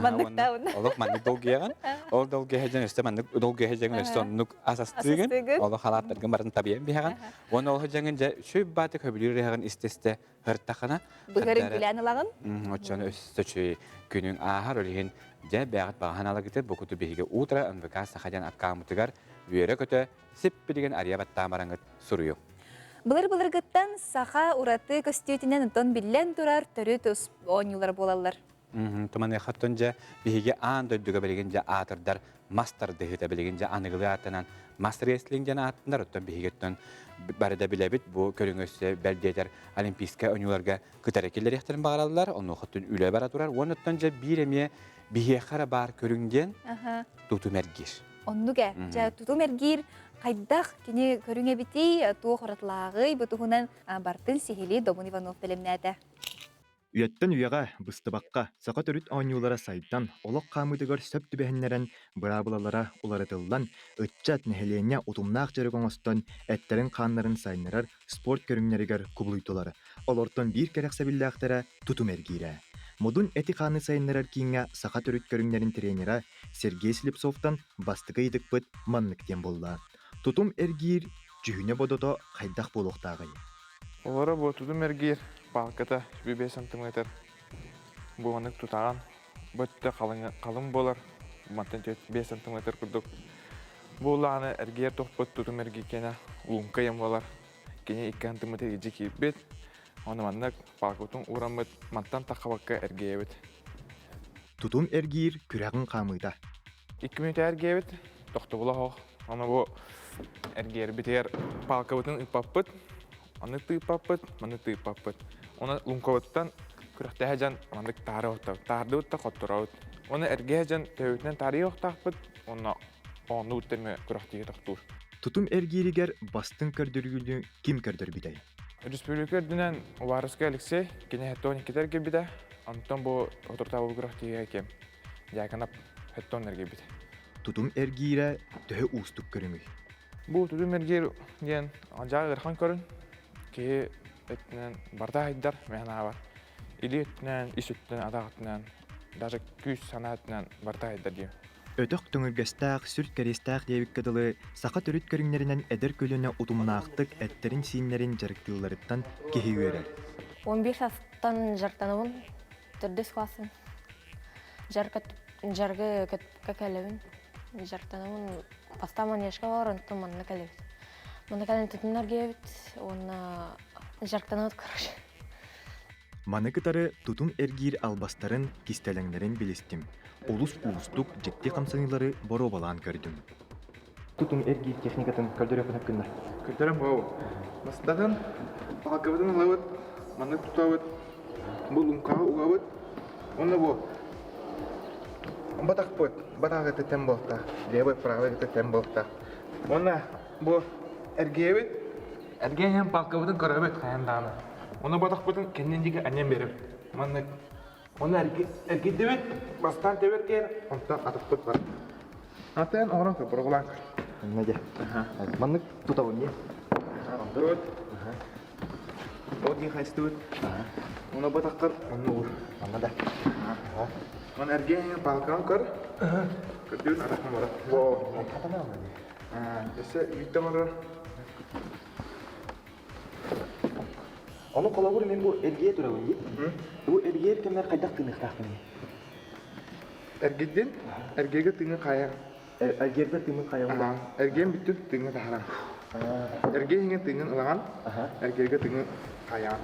Маннык да Олох маннык долгуйаҕын. Ол долгуйа сылдьан өссө маннык долгуйа сылдьаҥын өссө оннук ас астыыгын. Олох халааттаргын барын табыйан биһэҕин. Уонна ол сылдьаҥын дьэ шөй баатык хөбүлүүр ыһаҕын истэ-истэ һыртахына. Быһарын күлээн ылаҕын. Оччону өссө чүй күнүн ааһар ол иһин дьэ бэҕэт баҕаһан алагыты бу куту биһиги утро НВК Саха диэн аккаунтыгар үөрэ-көтө сиппилигин арыйа баттаан бараҥыт суруйуҥ. Былыр-былыргыттан саха ураты көстүүтүнэн онтон биллэн турар төрүт оонньуулар буолаллар. Туманыахаттан дьэ биһиги аан дойдуга билигин дьэ аатырдар мас тардыһыыта билигин дьэ аныгылыы ааттанан мас рестлинг диэн ааттанар оттон биһиги оттон бары да билэбит бу көрүҥ өссө бэл диэтэр олимпийскай оонньууларга кытары киллэриэхтэрин баҕараллар онуоха үлэ бара турар уонна оттон дьэ биир эмиэ биһиэхэ эрэ баар көрүҥ диэн тутум эргиир. Оннук ээ. Дьэ, тутум эргиир хайдах кини көрүҥ эбитий, туох уратылааҕый, бу туһунан бартын сиһилии Добун Иванов бэлэмнээтэ. Үйэттэн үйэҕэ, быстыбакка, саха төрүт оонньуулара сайдан, олох хаамыытыгар сөп түбэһиннэрэн, быраабылалара уларытыллан, ыччат, нэһилиэнньэ утумнаах дьарык оҥостон, эттэрин-хааннарын сайыннарар спорт көрүҥнэригэр кубулуйдулар. Олортон биир кэрэхсэбиллээхтэрэ тутум эргиирэ. Модун эти-хааны сайыннарар кииҥҥэ саха төрүт көрүҥнэрин тренерэ Сергей Слепцовтан бастакы ыйытыкпыт маннык диэн буолла: Тутум эргиир дьүһүнэ-бодото хайдах буолуохтааҕый? Олоро бу тутум эргиир палката 5 сантиметр бу маннык тутаҕын бу өттө халыҥ буолар мантан 5 сантиметр курдук бу улааны эргийэр тохпут тутум эргийкэнэ луҥка ыйан буолар кини 2 сантиметр илдьи киирбит ону маннык палкабытын уураммыт мантан таххабакка эргийэбит Тутум эргиир күрэҕин хаамыыта. 2 мүнүүтэ эргийэбит тохтобула оһох Аны бу эргийэрбитигэр палкабытын ыыппаппыт, аны тыыппаппыт, маны тыыппаппыт. Оны луҥкабыттан күрэхтэһэ дьон маннык таары охтобут. Таардыбыт да хотторобут. Оны эргиһэ дьон төбөтүнэн таарыйа охтоохпут, онно ооннуу тэми күрэхтиигэ тохтуур. Тутум эргииригэр бастыҥ көрдөрүүнү ким көрдөрбүтэй? Республика үрдүнэн Уваровскай Алексей кини хеттон иккитэ эргийбитэ. Онтон бу соторутааҕы күрэхтэһиигэ ким Дьяконов хеттон эргийбитэ. Тутум эргиирэ төһө уустук көрүҥүй? Бу тутум эргиир диэн дьаа ыарахан көрүн. Киһи өттүнэн барыта хайдар, мин санаабар. Илии өттүнэн, ис өттүнэн, атах өттүнэн, даже күүс санаа өттүнэн барыта хайдар диим. Өтөх төҥүргэстээх, сүр кэриэстээх диэбиккэ дылы, саха төрүт көрүҥнэринэн эдэр көлүөнэ утумнаахтык эттэрин-сииннэрин дьарыктыылларыттан киһи үөрэр. 11 састан дьарыктанабын, төрдүс классын. Дьарыкка дьарыгы кэлэбин, дьарыктанабын. Бастаан манежка бар, онтон манна кэлэбит. Манна кэлэн тутуннар диэбит уонна дьарыктанабыт короче. Маны кытары тутум эргиир албастарын, кистэлэҥнэрин билистим. Олус уустук, дьикти хамсаныылары боруобалаан көрдүм. Тутум эргиир техникатын көрдөрүөххүн сөп Көрдөрөн буолабыт. Бастатан, палкабытын ылабыт, маннык тутабыт, бу луҥкаҕа угабыт. Уонна бу батахпыт, батаҕыта тэн буолта, левый, правый тэн буолта. Уонна бу эргиэбит Эргиэн иһэн палкабытын көрөбүт хайан даҕаны. Ону батахпытын кэннин диэки анньан биэрэбит. Маннык. Ону эргийдибит, бастаан тэбэр киэр, онтон атахпыт бар. Атын оҥорон көр, бороҕолоон көр. Манна дьэ. Маннык тутабын дии. Тут. Ол дии хайыстыбыт. Ону батаххар онно уур. Манна да. Оны эргиэн иһэн палкаҕын көр. Көрдүүн атаххын барар. Во. Өссө үүттэ оҥорор. Ону холобур мин бу эргийэ турабын дии. Бу эргийэр кэмнэр хайдах тыыныахтаахпыный? Эргийдин, эргийгэ тыыҥы хайа. Эргиэрбэр тыыммын хайабын. Эргиэн бүттүн тыыҥы таһаран. Эргиэ иһиҥэ тыыҥын ылаҕан, эргиэргэ тыыҥы хайаан.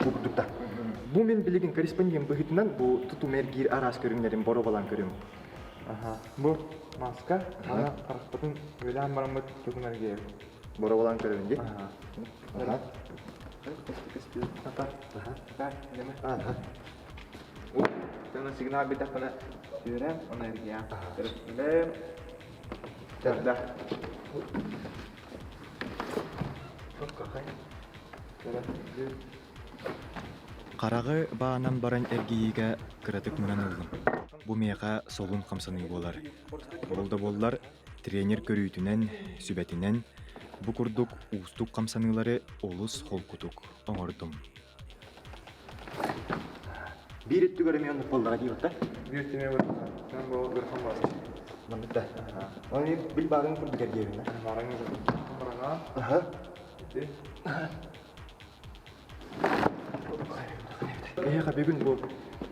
Бу курдукта. Бу мин билигин корреспондент быһыытынан бу тутум эргиир араас көрүҥнэрин боруобалаан көрүм. Бу маска аны харахпытын үөлээн бараммыт тутун эргийэбит. Боруобалаан көрөбүн дии. Сигнал битэххинэ сүөрэн, оны эргийээн. Үлэм. Төрдө. Хараҕы баанан баран эргийиигэ кыратык мунан ыллым. Бу миэхэ солун хамсаныы буолар. Ол да буоллар, тренер көрүүтүнэн, сүбэтинэн бу курдук уустук хамсаныылары олус холкутук оҥордум. Биир өттүгэр эмиэ оннук буоллаҕа дии да? Биир өттүгэр эмиэ буоллаҕа буолар. Маннык да. Оны бил баарыҥ курдук эргиэбин. Баарыҥ курдук. Аха. Эһиэхэ бүгүн бу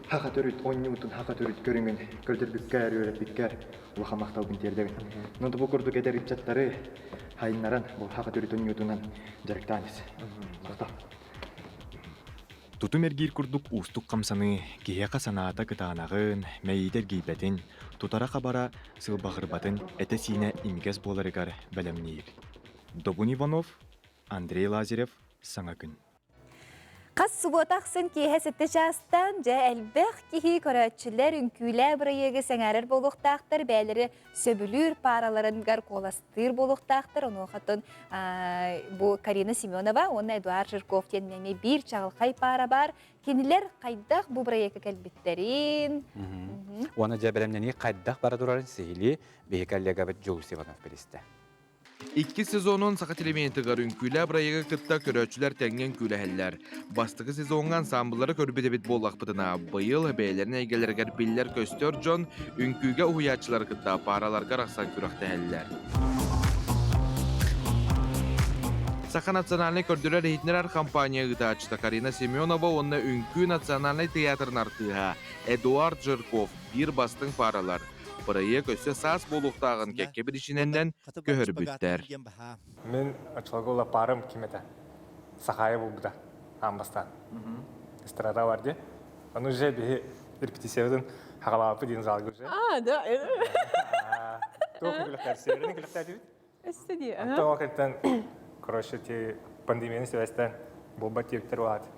хаха төрүт оонньуутун, хаха төрүт көрүҥүн көрдөрбүккэр, үөрэппиккэр улахан махталбын тиэрдэбин. Ну бу курдук эдэр ыччаттары хайыннаран бу хаха төрүт оонньуутунан дьарыктаан ис. Махтал. Тутум эргиир курдук уустук хамсаныы киһиэхэ санаата кытаанаҕын, мэйиитэ эргийбэтин, тутара-хабара сылбаҕырбатын этэ-сиинэ имигэс буоларыгар бэлэмниир. Добун Иванов, Андрей Лазарев, Саҥа күн. Хас субуота ахсын киэһэ сэттэ чаастан дьэ элбэх киһи көрөөччүлэр үҥкүүлээ бырайыагы сэҥээрэр буолуохтаахтар, бэйэлэри сөбүлүүр паараларыгар куоластыыр буолуохтаахтар. Онуохатын бу Карина Семенова уонна Эдуард Жирков диэн эмиэ биир чаҕылхай паара баар. Кинилэр хайдах бу бырайыакка кэлбиттэрин Уонна дьэ бэлэмнэнии хайдах бара турарын сиһилии биһи коллегабыт Дьулус Иванов билистэ. Иккис сезонун саха телевидениетыгар үҥкүүлээ бырайыагы кытта көрөөччүлэр тэҥҥэ үҥкүүлэһэллэр. Бастакы сезоҥҥа ансаамбыллары көрбүт эбит буоллахпытына, быйыл бэйэлэрин эйгэлэригэр биллэр-көстөр дьон үҥкүүгэ уһуйааччылары кытта паараларга арахсан күрэхтэһэллэр. Саха национальнай көрдөрөр-иһитиннэрэр компания ыытааччыта Карина Семенова уонна Үҥкүү национальнай тыйаатырын артыыһа Эдуард Жирков биир бастыҥ пааралар. Бырайыак өссө саас буолуохтааҕын кэккэ биричиинэнэн көһөрбүттэр. Мин оччолорго лаппаарым ким этэ? Сахаайа булбута аан бастаан. Эстрада бар дии. Ону уже биһи репетициябытын хаҕалаабыппыт диэн залга уже. А, да. Туох күлэхтэр? Северный күлэхтээтибит. Өссө дии. Онтон ол кэнниттэн, короче, ти пандемияны сибээстээн буолбат диэбиттэр буолаат.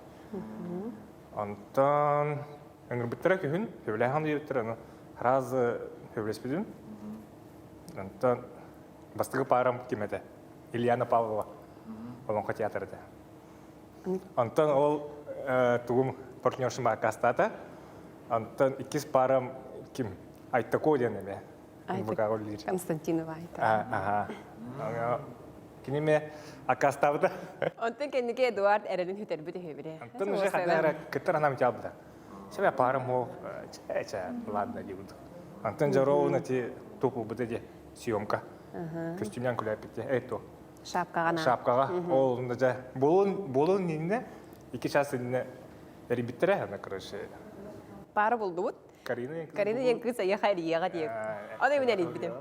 Онтон ыҥырбыттара күһүн, сөбүлээн диэбиттэр, ону сразу сөбүлэспитим. Онтон Бастакы паарам ким этэ? Ильяна Павлова. Олоҥхо театр этэ. Онтон ол тугум партнершым аккаастаата. Онтон иккис паарам ким? Айтако диэн эмэ. Константинова Айта. Аха. Кини ме аккаастаабыта. Онтон кэнники Эдуард эрэлин хүтэрбит үһү Онтон уже ханна кыттар анам тялбыта. Себе парам мол, чэ, ладно диибут. Антон Жаровна ти тупулбута ди съемка. Көстүүмнэн күлэппит эй то. Шапкаҕа. Шапкаҕа. Ол дьэ болун болун инне икки час инне эрибиттэрэ ана короче. Пара булдубут. Карина Карина диэн кыыс эйиэхэ эрийиэҕэ диэк. Ону мин эрийбитим.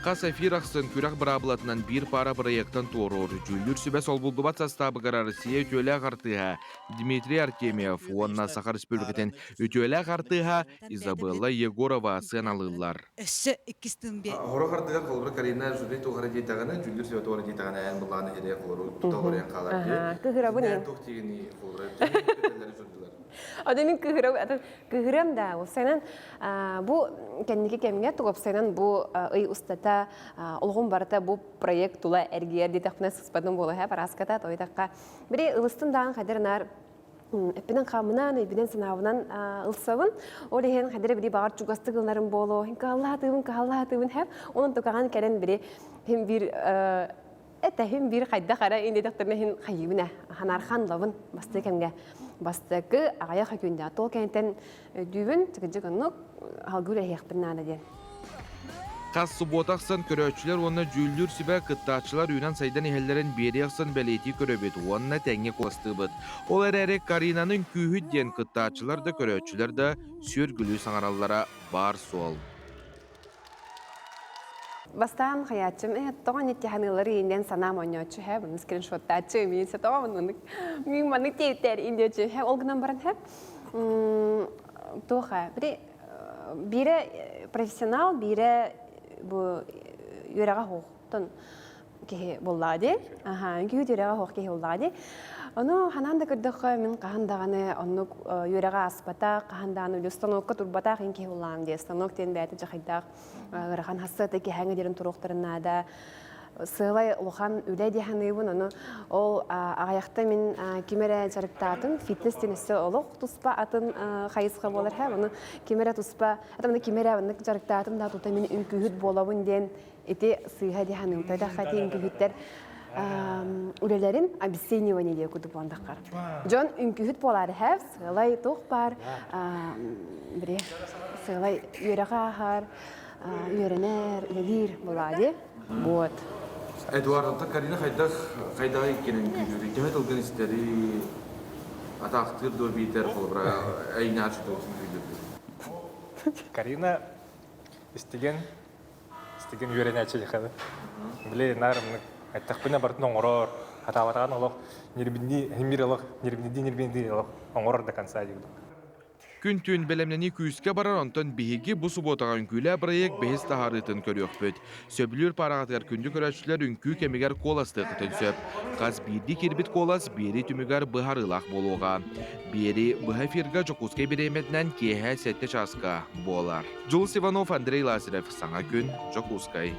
Хас эфир ахсын күрэх быраабылатынан биир паара бырайыактан туоруур, дьүүллүүр сүбэ солбуллубат састаабыгар Россия үтүөлээх артыыһа Дмитрий Артемьев уонна Саха Республикатын үтүөлээх артыыһа Изабелла Егорова сыаналыыллар. Өссө иккис тыын бе. Хорох ардыгар холобура Карина жюри туохара диэтэҕинэ, дьүүллүүр сүбэ туохара диэтэҕинэ эн былааны иһириэ холору тута олоруйан хаалар дии. Кыһырабын эн. Туох тиигини холобура Аны мин кыһырам, кыһырам да, уопсайынан бу кэнники кэмҥэ тугопсайынан бу ый устата олоҕум барыта бу проект тула эргийэр диэтэхпинэ сыспатым буолуо һэ параската тойдахха бири ылыстым даҕан хайдар наар эппинэн хааммынан өйбүнэн санаабынан ылсабын ол иһин хайдара бири баҕар чугастык ылынарым буолуо кыһаллаатыыбын кыһаллаатыыбын хэп онон тукаҕан кэлэн бири хим бир Этэһим биир хайдах эрэ иннидэхтэринэ иһин хайыыбын ээ, ханаархан лабын бастакы кэмҥэ. Бастакы аҕыйах күндээх тол кэнниттэн өйдүүбүн, кырдьык оннук алгыы үлэһиэхпин наада диэн. Хас субуота ахсын көрөөччүлэр уонна дьүүллүүр сүбэ кыттааччылар үүнэн-сайдан иһэллэрин биэрии ахсын бэлиэтии көрөбүт уонна тэҥҥэ куоластыыбыт. Ол эрээри Каринаны үҥкүүһүт диэн кыттааччылар да көрөөччүлэр да сүөргүлүү саҥараллара баар суол. Бастаан хайааччым э тоҕо ниттиһаныылар ииннэн санаам оонньооччу һэ маны скриншоттааччы миин тоҕо маннык мин маннык тиэйтэр индиэччи һэ ол гынан баран һэ туоха бири биирэ профессионал биирэ бу үөрэҕэ суохтан киһи буллаа дии аха үҥкүүһүт үөрэҕэ суох киһи буллаа дии ону ханаан да көрдөххө мин хаһан даҕаны оннук үөрэҕэ ааспатах хаһан даҕаны үлэ станокка турбатах ин киһи буллаам дии станок диэн бэйэтэ дьахайдаах ыарахан хассыата киһээҥҥэ диэн туруохтарын наада сыалай улахан үлэ дии саныыбын ону ол аҕыйахта мин ким эрэ дьарыктаатым фитнес диэн өссө олох туспа атын хайысха буолар һэ ону ким эрэ туспа атамны ким эрэ оннук дьарыктаатым да тута мин үҥкүүһүт буолабын диэн ити сыыһа дии саныыбын тойтахха ити үҥкүүһүттэр үлэлэрин обесценивание диye курдук буоландаххар дьон үҥкүүһүт буолаары һэв сыалай туох баар бири сыалай үөрэҕи ааһар үөрэнэр үлэлиир буолаа дии вот Эдуард Карина хайдах хайдах иккинэн үҥкүүлүүрүй төһө тылгын истэрий атаахтыыр дуо биитэр холобура эйнаар ситуация үҥкүүлүүр Карина истигэн Истигин үөрэнээччи дьахалы. Били наар эттэхпинэ барытын оҥорор, хатаабатаҕын олох ньирбиннии, химир олох ньирбиннии ньирбиннии олох оҥорор до конца диир. Күн-түүн бэлэмнэнии күүскэ барар, онтон биһиги бу субуотаҕа үҥкүүлээх бырайыак бэһис таһаарыытын көрүөхпүт. Сөбүлүүр паараҕытыгар күндү көрөөччүлэр үҥкүү кэмигэр куоластыаххытын сөп. Хас биирдии киирбит куолас биэрии түмүгэр быһаарыылаах буолуоҕа. Биэрии быһа эфиргэ Дьокуускай бириэмэтинэн киэһэ сэттэ чааска буолар. Дьулус Иванов, Андрей Лазарев. Саҥа күн, Дьокуускай.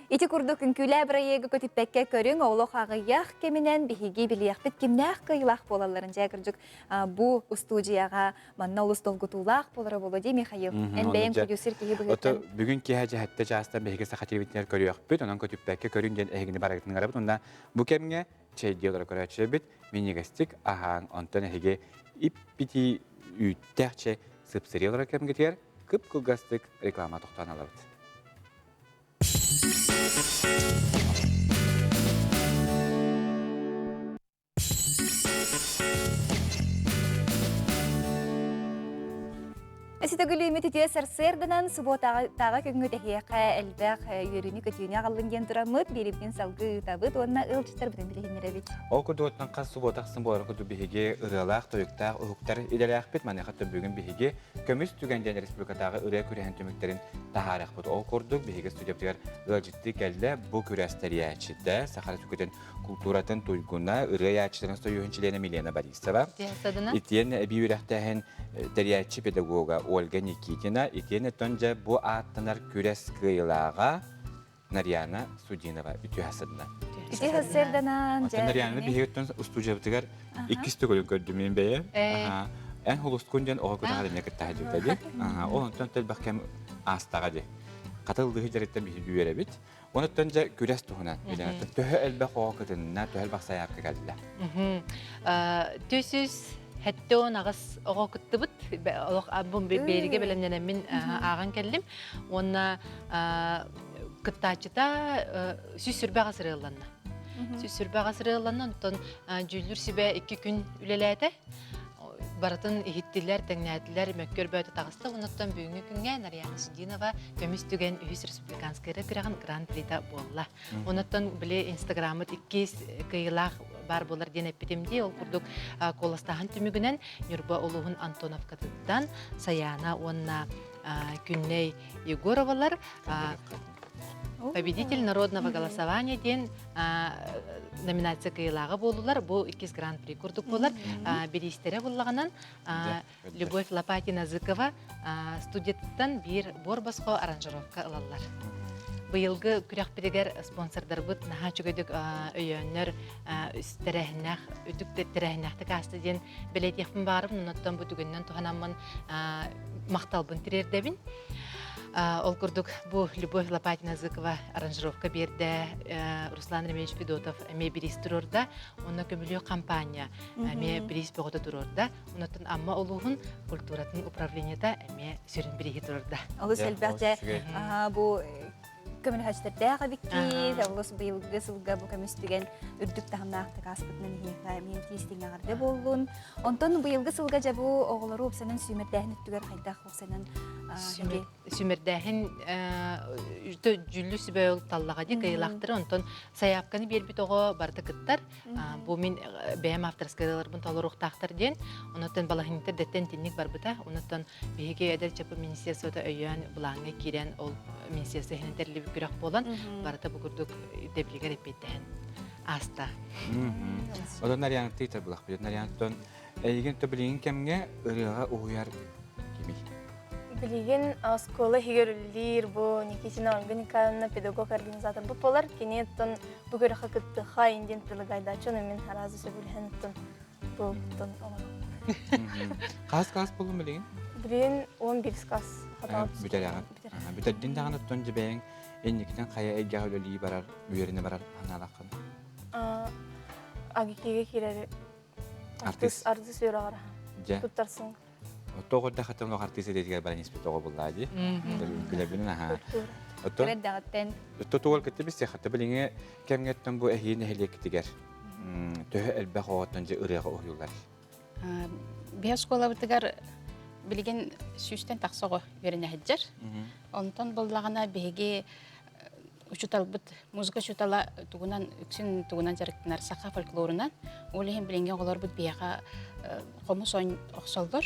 Ити курдук үҥкүүлээ бырайыагы көтүппэккэ көрүҥ, олох аҕыйах кэминэн биһиги билиэхпит кимнээх кыайыылаах буолалларын дьэ кырдьык бу устуудьуйаҕа манна олус долгутуулаах буолара буолуо дии Михаил. Эн бэйэҥ продюсер киһи быһыытынан. Бүгүн киэһэ дьэһэттэ чаастан биһиги саха телевидениетигэр көрүөхпүт, онон көтүппэккэ көрүҥ диэн эһигини барыгытын ыҥырабыт. Уонна бу кэмҥэ чэйдии олоро көрөөччүлэрбит минньигэстик аһааҥ, онтон эһиги ип-итии үүттээх чэй сыпсырыйа олорор кэмгитигэр кып-кылгастык реклама тохтоон алабыт. Өсүтөгүлүүмүт үтүө сарсыарданан субуотааҕы күҥҥү тэһиэхэ элбэх үөрүүнү-көтүүнү аҕаллын диэн тураммыт, биэрибитин салгыы ыытабыт уонна ыалдьыттарбытын билиһиннэрэбит. Ол курдук хас субуота ахсын буолар курдук биһиги ырыалаах, тойуктаах уһуктар идэлээхпит. Маныаха бүгүн биһиги Көмүс түгэн диэн республикатааҕы ырыа күрэһин түмүктэрин таһаарыахпыт. Ол курдук биһиги студиябытыгар ыалдьыттыы кэллэ. Бу күрэс тэрийээччитэ Саха Республикатын култууратын туйгуна, ырыа айааччыларын союһун чилиэнэ Милена Борисова. Итиэннэ эбии үөрэхтээһин тэрийээччи педагога Ольга Никитина. Итиэннэ тон дьэ бу ааттанар күрэс кыайыылааҕа. Нарьяна Судинова үтүө хасырынан. Үтүө хасырданан. Оттон Нарьяна биһигиттэн устуудьабытыгар иккис төгүлүн көрдүм мин бэйэм. Эн холускун диэн оҕо күрэҕэр эмиэ кытта сылдьыбыта дии. Ол онтон элбэх кэм аастаҕа дии. Хатыл лыһы дьарыктан биһиги үөрэбит. Онуттан дьэ күрэс туһунан билэн төһө элбэх оҕо кытынна, төһө элбэх сайаапка кэллэ? Түс 78 оҕо кыттыбыт. Олох бу биэригэ бэлэмнэнэммин ааҕан кэллим. Уонна кыттааччыта 140 сырыалланна. 140 сырыалланна, онтон дьүүллүүр сүбэ икки күн үлэлээтэ. Барытын иһиттилэр, тэҥнээтилэр, мөккүөр бөөтө таҕыста. Онуттан бүгүҥҥү күҥҥэ Нарьяна Судинова көмүс түгэн үһүс республиканскай күрэҕин гран-прита буолла. Онуттан били инстаграммыт иккис кыайыылаах баар буолар диэн эппитим дии. Ол курдук куоластааһын түмүгүнэн Ньурба улууһун Антоновкатыттан Саяна уонна Күннэй Егоровалар Победитель народного голосования диэн номинация кыайыылааҕа буоллулар. Бу иккис гран-при курдук буолар. Бириистэрэ буллаҕынан Любовь Лопатина-Зыкова студияттан биир буор босхо аранжировка ылаллар. Быйылгы күрэхпитигэр спонсордарбыт наһаа үчүгэйдик өйөөннөр тэрээһиннээх үрдүк тэрээһиннээхтик ааста диэн бэлиэтиэхпин баҕарабын. Оннуттан бу түгэнинэн туһанаммын махталбын тириэрдэбин. Ол курдук бу Любовь Лопатина-Зыкова аранжировка биэрдэ, Руслан Ремеевич Федотов эмиэ бириис туруорда, онно көмүлүөк компания эмиэ бириис бөҕөтө туруорда. Онуттан Амма улууһун культуратын управлениета эмиэ сүрүн бирииһи туруорда. Олус элбэх дьэ бу көмөлөһөөччүлэрдээх эбиккит, олус быйылгы сылга бу көмүс түгэн үрдүк таһымнаахтык ааспытынан эһиэхэ эмиэ тиистиҥ эҕэрдэ буоллун. Онтон быйылгы сылга дьэ бу оҕолору уопсанан сүүмэрдээһин өттүгэр хайдах уопсанан Сүүмэрдээһин дьүүллүүр сүбэ таллаҕа дии кыайыылаахтары онтон сайаапканы биэрбит оҕо барыта кыттар. Бу мин бэйэм авторскайларбын толоруохтаахтар диэн. Онуттан балаһынньыктар дэттэн итинник барбыта. Онуттан биһиги эдэр чапы министерствота өйөөн былааҥҥа киирэн ол министерство иһинэн тэриллибит күрэх буолан барыта бу курдук ирдэбилигэр эппиэттэһэн ааста. Онон Нарьяныттыы табылахпыт. Нарьянтон эйигин то билигин кэмҥэ ырыаҕа уһуйар кимий? Билигин оскуола иһигэр үлэлиир бу Никитина Ольга Николаевна педагог-организатор бу буолар. Кини оттон бу күрэххэ кыттыха индин предлагайдааччы, ону мин аразы сөбүлэһэн оттон бу оттон оҥором. Хас класс буоллун билигин? Билигин 11 класс хатаҕа. Бүтэрэҕин. Бүтэрдин даҕаны оттон дьибэйэҥ инникитин хайа эйгэҕэ үлэлии барар, үөрэнэ барар санаалааххын? Агикигэ киирэри Артыыс. Артыыс үөрэҕэр Дьэ. туттарсың. Тоҕо да хатан олох артыыс идэтигэр баран испит оҕо буллаа дии. Билэбин аха. Оттон Кэрэрдэҕиттэн. Отто тугал кытта биссе хатта билиҥи кэмҥэттэн бу эһии нэһилиэккитигэр төһө элбэх оҕоттон дьэ ырыаҕа уһуйуллар. Биһи оскуолабытыгар билигин сүүстэн тахса оҕо үөрэнэ сылдьар. Онтон буллаҕына биһиги учуталбыт музыка учутала тугунан үксүн тугунан дьарыктанар саха фольклорунан ол иһин билиҥҥи оҕолорбут биһиэхэ хомус охсоллор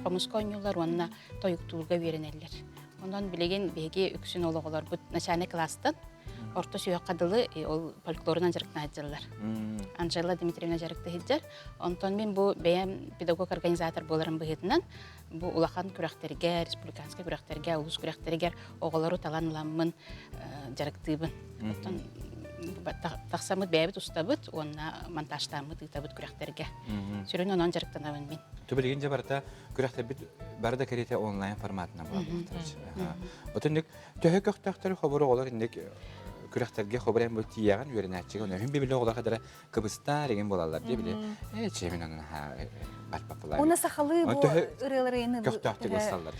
хомуска оонньууллар уонна тойуктуурга үөрэнэллэр онон билигин биһиги үксүн ол оҕолорбут начальнай кылаастан орто сүһүөххэ дылы ол фольклорунан дьарыктана сылдьаллар Анжела Дмитриевна дьарыкта сылдьар онтон мин бу бэйэм педагог-организатор буоларым быһыытынан бу улахан күрэхтэргэ, республиканскай күрэхтэргэ, улуус күрэхтэригэр оҕолору талан ыламмын дьарыктыыбын. Оттон тахсаммыт бэйэбит устабыт уонна монтажтааммыт ыытабыт күрэхтэргэ. Сүрүн онон дьарыктанабын мин. Ту билигин дьэ барыта күрэхтэрбит бары да кэриэтэ онлайн форматынан буолар. Отон төһө көхтөөхтөр хобуру оҕолор инник күрэхтэргэ хобур эн бу тиийэҕин үөрэнээччигэ өнөһүн бибили оҕолор хадара кыбыстаар игин буолаллар дии били ээ чиэмин анан барпаппылар Уна сахалыы бу ырыалары көхтөөхтүк ылсаллар.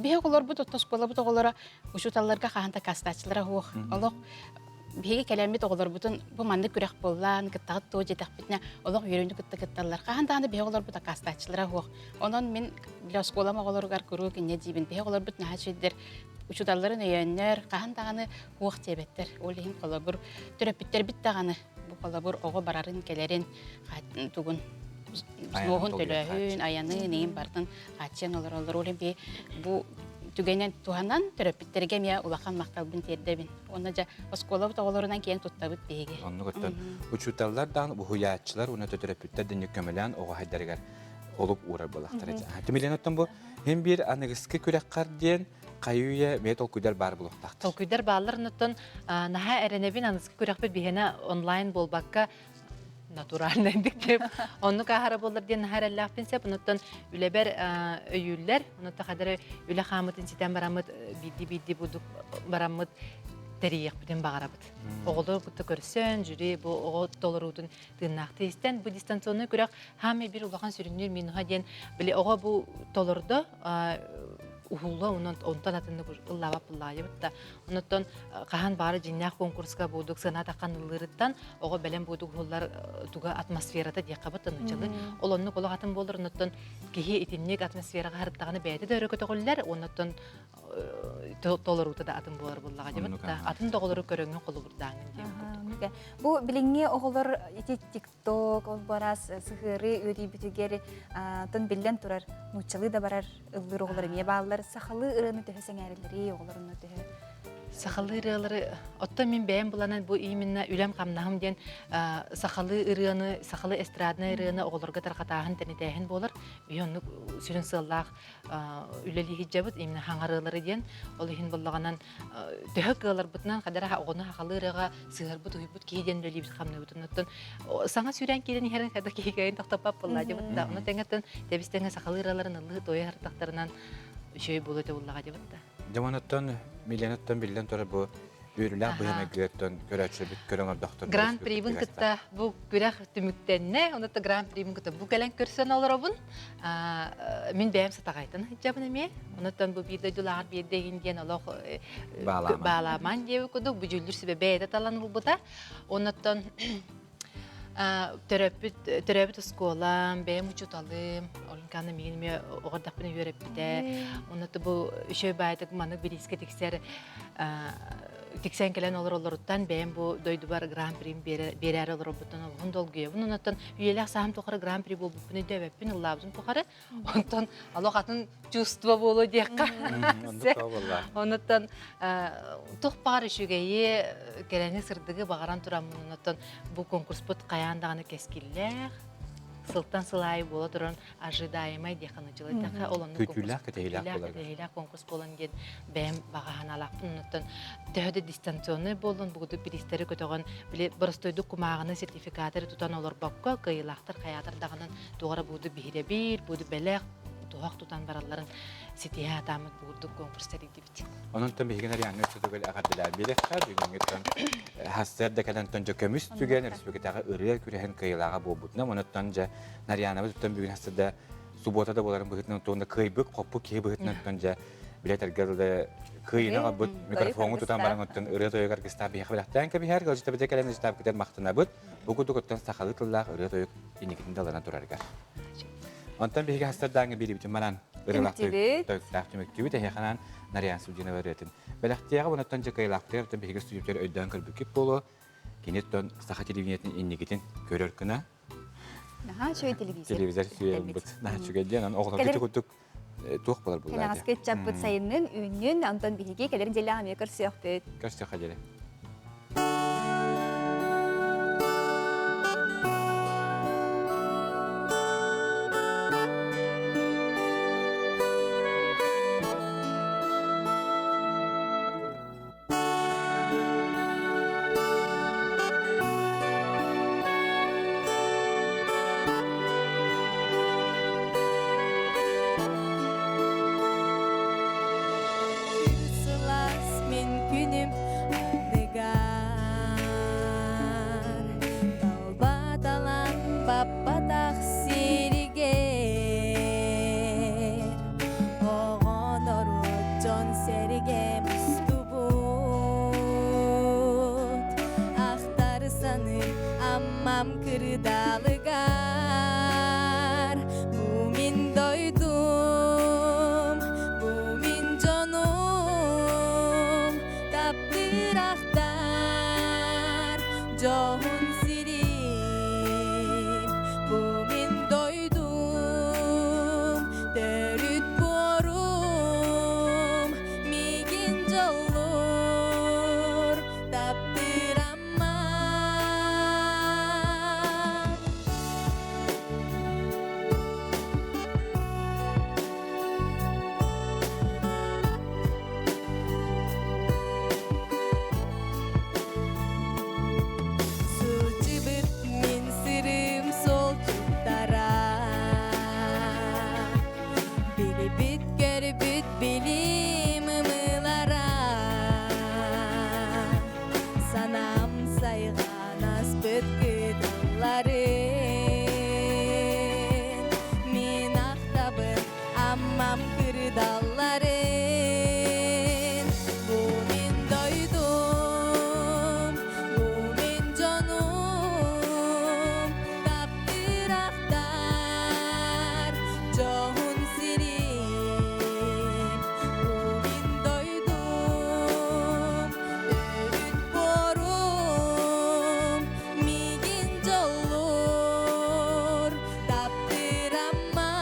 Биһи оҕолорбут отто оскуолабыт оҕолоро учууталларга хаһан да кастааччылара суох. Олох биһиги кэлэммит оҕолорбутун бу маннык күрэх буоллаан кыттаҕыт туо диэтэхпитинэ олох үөрүүнү кытта кытталлар. Хаһан даҕаны биһи оҕолорбут акаастааччылара суох. Онон мин били оскуолам оҕолоругар куруук инньэ диибин. Биһи оҕолорбут наһаа үчүгэйдэр учууталларын өйөөннөр хаһан даҕаны суох диэбэттэр. Ол иһин холобур төрөппүттэрбит даҕаны Бу холобур оҕо барарын-кэлэрин тугун нуоһун төлөөһүн, айанын, иҥин барытын хааччыйан олороллор. Ол иһин бу түгэнэн туһанан төрөппүттэргэ эмиэ улахан махталбын тиэрдэбин. Уонна дьэ оскуолабыт оҕолорунан киэн туттабыт биһиги. Оннук оттон учууталлар даҕаны уһуйааччылар уонна төрөппүттэр дэнник көмөлөөн оҕо хайдарыгар олук уурар буолахтар. Түмэлэн оттон бу хин биир аныгыскы күрэххэр диэн. хайы-үйэ мэ толкуйдар баар булуохтаахтар. Толкуйдар бааллар, оннуттан наһаа эрэнэбин аныгыскы күрэхпит биһиэнэ онлайн буолбакка натуральный дип. Оннук аһара буоллар диэн наһаа эрэллээхпин сөп. Онуттан үлэбэр өйүүллэр. Онуттан хадары үлэ хаамытын ситэн бараммыт биирди-биирди будук бараммыт тэрийиэхпитин баҕарабыт. Оҕолор кытта көрсөн, жюри бу оҕо толоруутун тыыннаахтыы истэн, бу дистанционный күрэх хаамай бир улахан сүрүннүүр минуһа диэн били оҕо бу толордо уһулла онон онтон атыннык ыллаабат буллаайыбыт да онуттан хаһан баары дьиҥнээх конкурска буудук сыана таххан ыллыырыттан оҕо бэлэм буудук уһуллар туга атмосферата диэххэ быт нуччалы ол оннук олох атын буолар онуттан киһи итинник атмосфераҕа харыттаҕына бэйэтэ да өрө көтөҕүллэр онуттан толоруута да атын буолар буоллаҕа дебит да атын да оҕолору көрөҥҥүн холобурдааҥҥын диэн курдук. Бу билиҥҥи оҕолор ити тикток ол барас сыһыары үөрүйбүтүгэр тон биллэн турар нууччалыы да барар ыллыыр оҕолор эмиэ бааллар сахалыы ырыаны төһө сэҥээрэллэрий оҕолор онно төһө Сахалыы ырыалары оттон мин бэйэм буланан бу именно үлэм-хамнаһым диэн сахалыы ырыаны, сахалыы эстраднай ырыаны оҕолорго тарҕатааһын, тэнитээһин буолар. Биһи оннук сүрүн сыаллаах үлэлии сылдьабыт именно хаҥарыылары диэн. Ол иһин буоллаҕынан төһө кыаларбытынан хадара оҕону сахалыы ырыаҕа сыһарбыт, уһуйбут киһи диэн үлэлиибит хамныыбыт. Оннуттан саҥа сүүрэн киирэн иһэрин хада киһи кыайан тохтоппот буоллаа дебит да. Ону тэҥэттэн тэбис-тэҥэ сахалыы ырыаларын ыллыы туойа сырыттахтарынан үчүгэй буолуо этэ буоллаҕа дебит да. Дьомоноттон, Миленоттон биллэн турар бу үөрүүлээх быһымайгыттан көрөөччүбүт көрөн ордохтор. Гран-прибын кытта бу күрэх түмүктэннэ. Онон гран-прибын кытта бу кэлэн көрсөн олоробун. Мин бэйэм сатаҕайтан сылдьабын эмиэ. Онон бу биир дойдулааҕар биэрдэ иһин диэн олох баалааман диэбит курдук бу дьүүллүүр сүбэ бэйэтэ талан ылбыта. Онон Төрөппүт төрөөбүт оскуолам, бэйэм учууталым, Олинканы миигин эмиэ оҕо эрдэхпинэ үөрэппитэ. Онно бу үчүгэй баайдык маннык бириискэ тиксэр тиксэн кэлэн олороллоруттан бэйэм бу дойдубар гран-при биэрээри олорорбуттан олуһун долгуйабын. Онон үйэлээх сааһым тухары гран-при буолбуппун өйдөөбөппүн, ыллаабытым тухары. Онтон олох атын чувство буолуо диэххэ. Онуттан туох баҕар үчүгэйи, кэрэни, сырдыгы баҕаран тураммын, онуттан бу конкурспут хайаан даҕаны кэскиллээх, сылтан сыл аайы буола туран ожидаемай диэххэ нуччалыы ол оннук Күүтүүлээх, кэтэһиилээх буолар. Кэтэһиилээх конкурс буолан диэн бэйэм баҕа санаалаахпын. Онуттан төһө да дистанционный буоллун, бугутук бириистэри көтөҕөн, били боростуойдук кумааҕыны, сертификаты тутан олорбокко, кыайыылаахтар хайаатар даҕаны туох эрэ бууду биһирэбил, бууду бэлэх, туһах тутан баралларын ситиһэ сатааммыт буурдук конкурс тэрийдибит. Онон биһиги Арианна өссө эҕэрдэлээн биэриэххэ бүгүҥҥүттэн хассыар да кэлэн дьэ көмүс түгэн республикатааҕы ырыа күрэһин кыайыылааҕа буолбутунан онуттан дьэ Нарьянабыт туттан бүгүн хассыда субуота да буоларын быһыытынан туонна кыайбыт хоппут киһи быһыытынан туттан дьэ билэтэргэ дылы кыайыыны аҕалбыт микрофоҥу тутан баран оттон ырыа тойук аргыстаах биһиэхэ бэлэхтээн кэбиһэр ыалдьыттабыт кэлэн ыалдьыттаабыкытыгар махтанабыт Бу курдук оттон сахалыы тыллаах ырыа-тойук инникитин далана турарыгар. Онтон биһиги хастардааҥы биэрибитин баран ырыалаах тойуктаах түмүктүүбүт эһиэхэ Нарьян Судинова ырыатын бэлэхтиэҕэ онуттан дьыкайылаахтыгар оттон биһиги студенттэр өйдөөн көрбүккүт буолуо кини оттон саха телевидениетин инникитин көрөр гына Наһаа үчүгэй телевизор. Телевизор сүүйэрбит наһаа үчүгэй диэн оҕолорго ити курдук туох болар булла Кэнэҕэски ыччаппыт сайыннын, үүннүн, онтон биһиги кэлэр дьиэлээх эмиэ көрсүөхпүт. Көрсүөххэ диэри. Сылаас мин күнүм ардыгар Талба-талан баппатах сиригэр Оҕо норуот дьон сэргэ мустубут Ахтар саныыр Аммам кырдаалыгар Бу мин дойдум, бу мин дьонум Таптыыр ахтар дьоһун сирим Бу мин дойдум, төрүт буорум Миигин дьоллуур таптыыр Амма. Ааспыт кытылларын Мин ахтабын Аммам кырдалларын Бу мин дойдум, бу мин дьонум Таптыыр ахтар дьоһун сирим Бу мин дойдум, төрүт буорум Миигин дьоллуур таптыыр Аммам.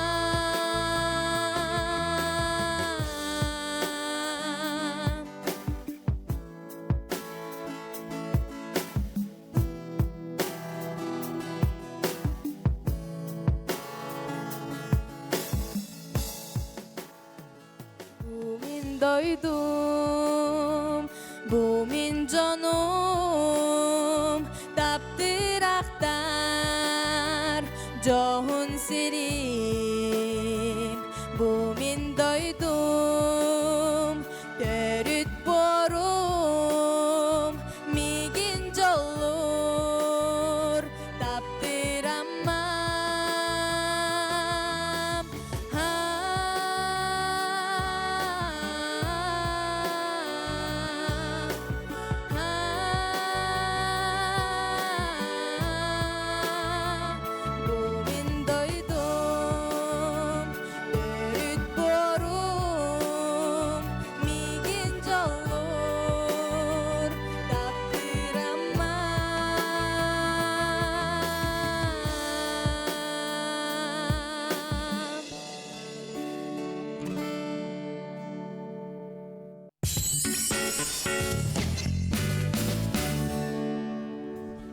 Бу мин дойдум, бу мин дьонум.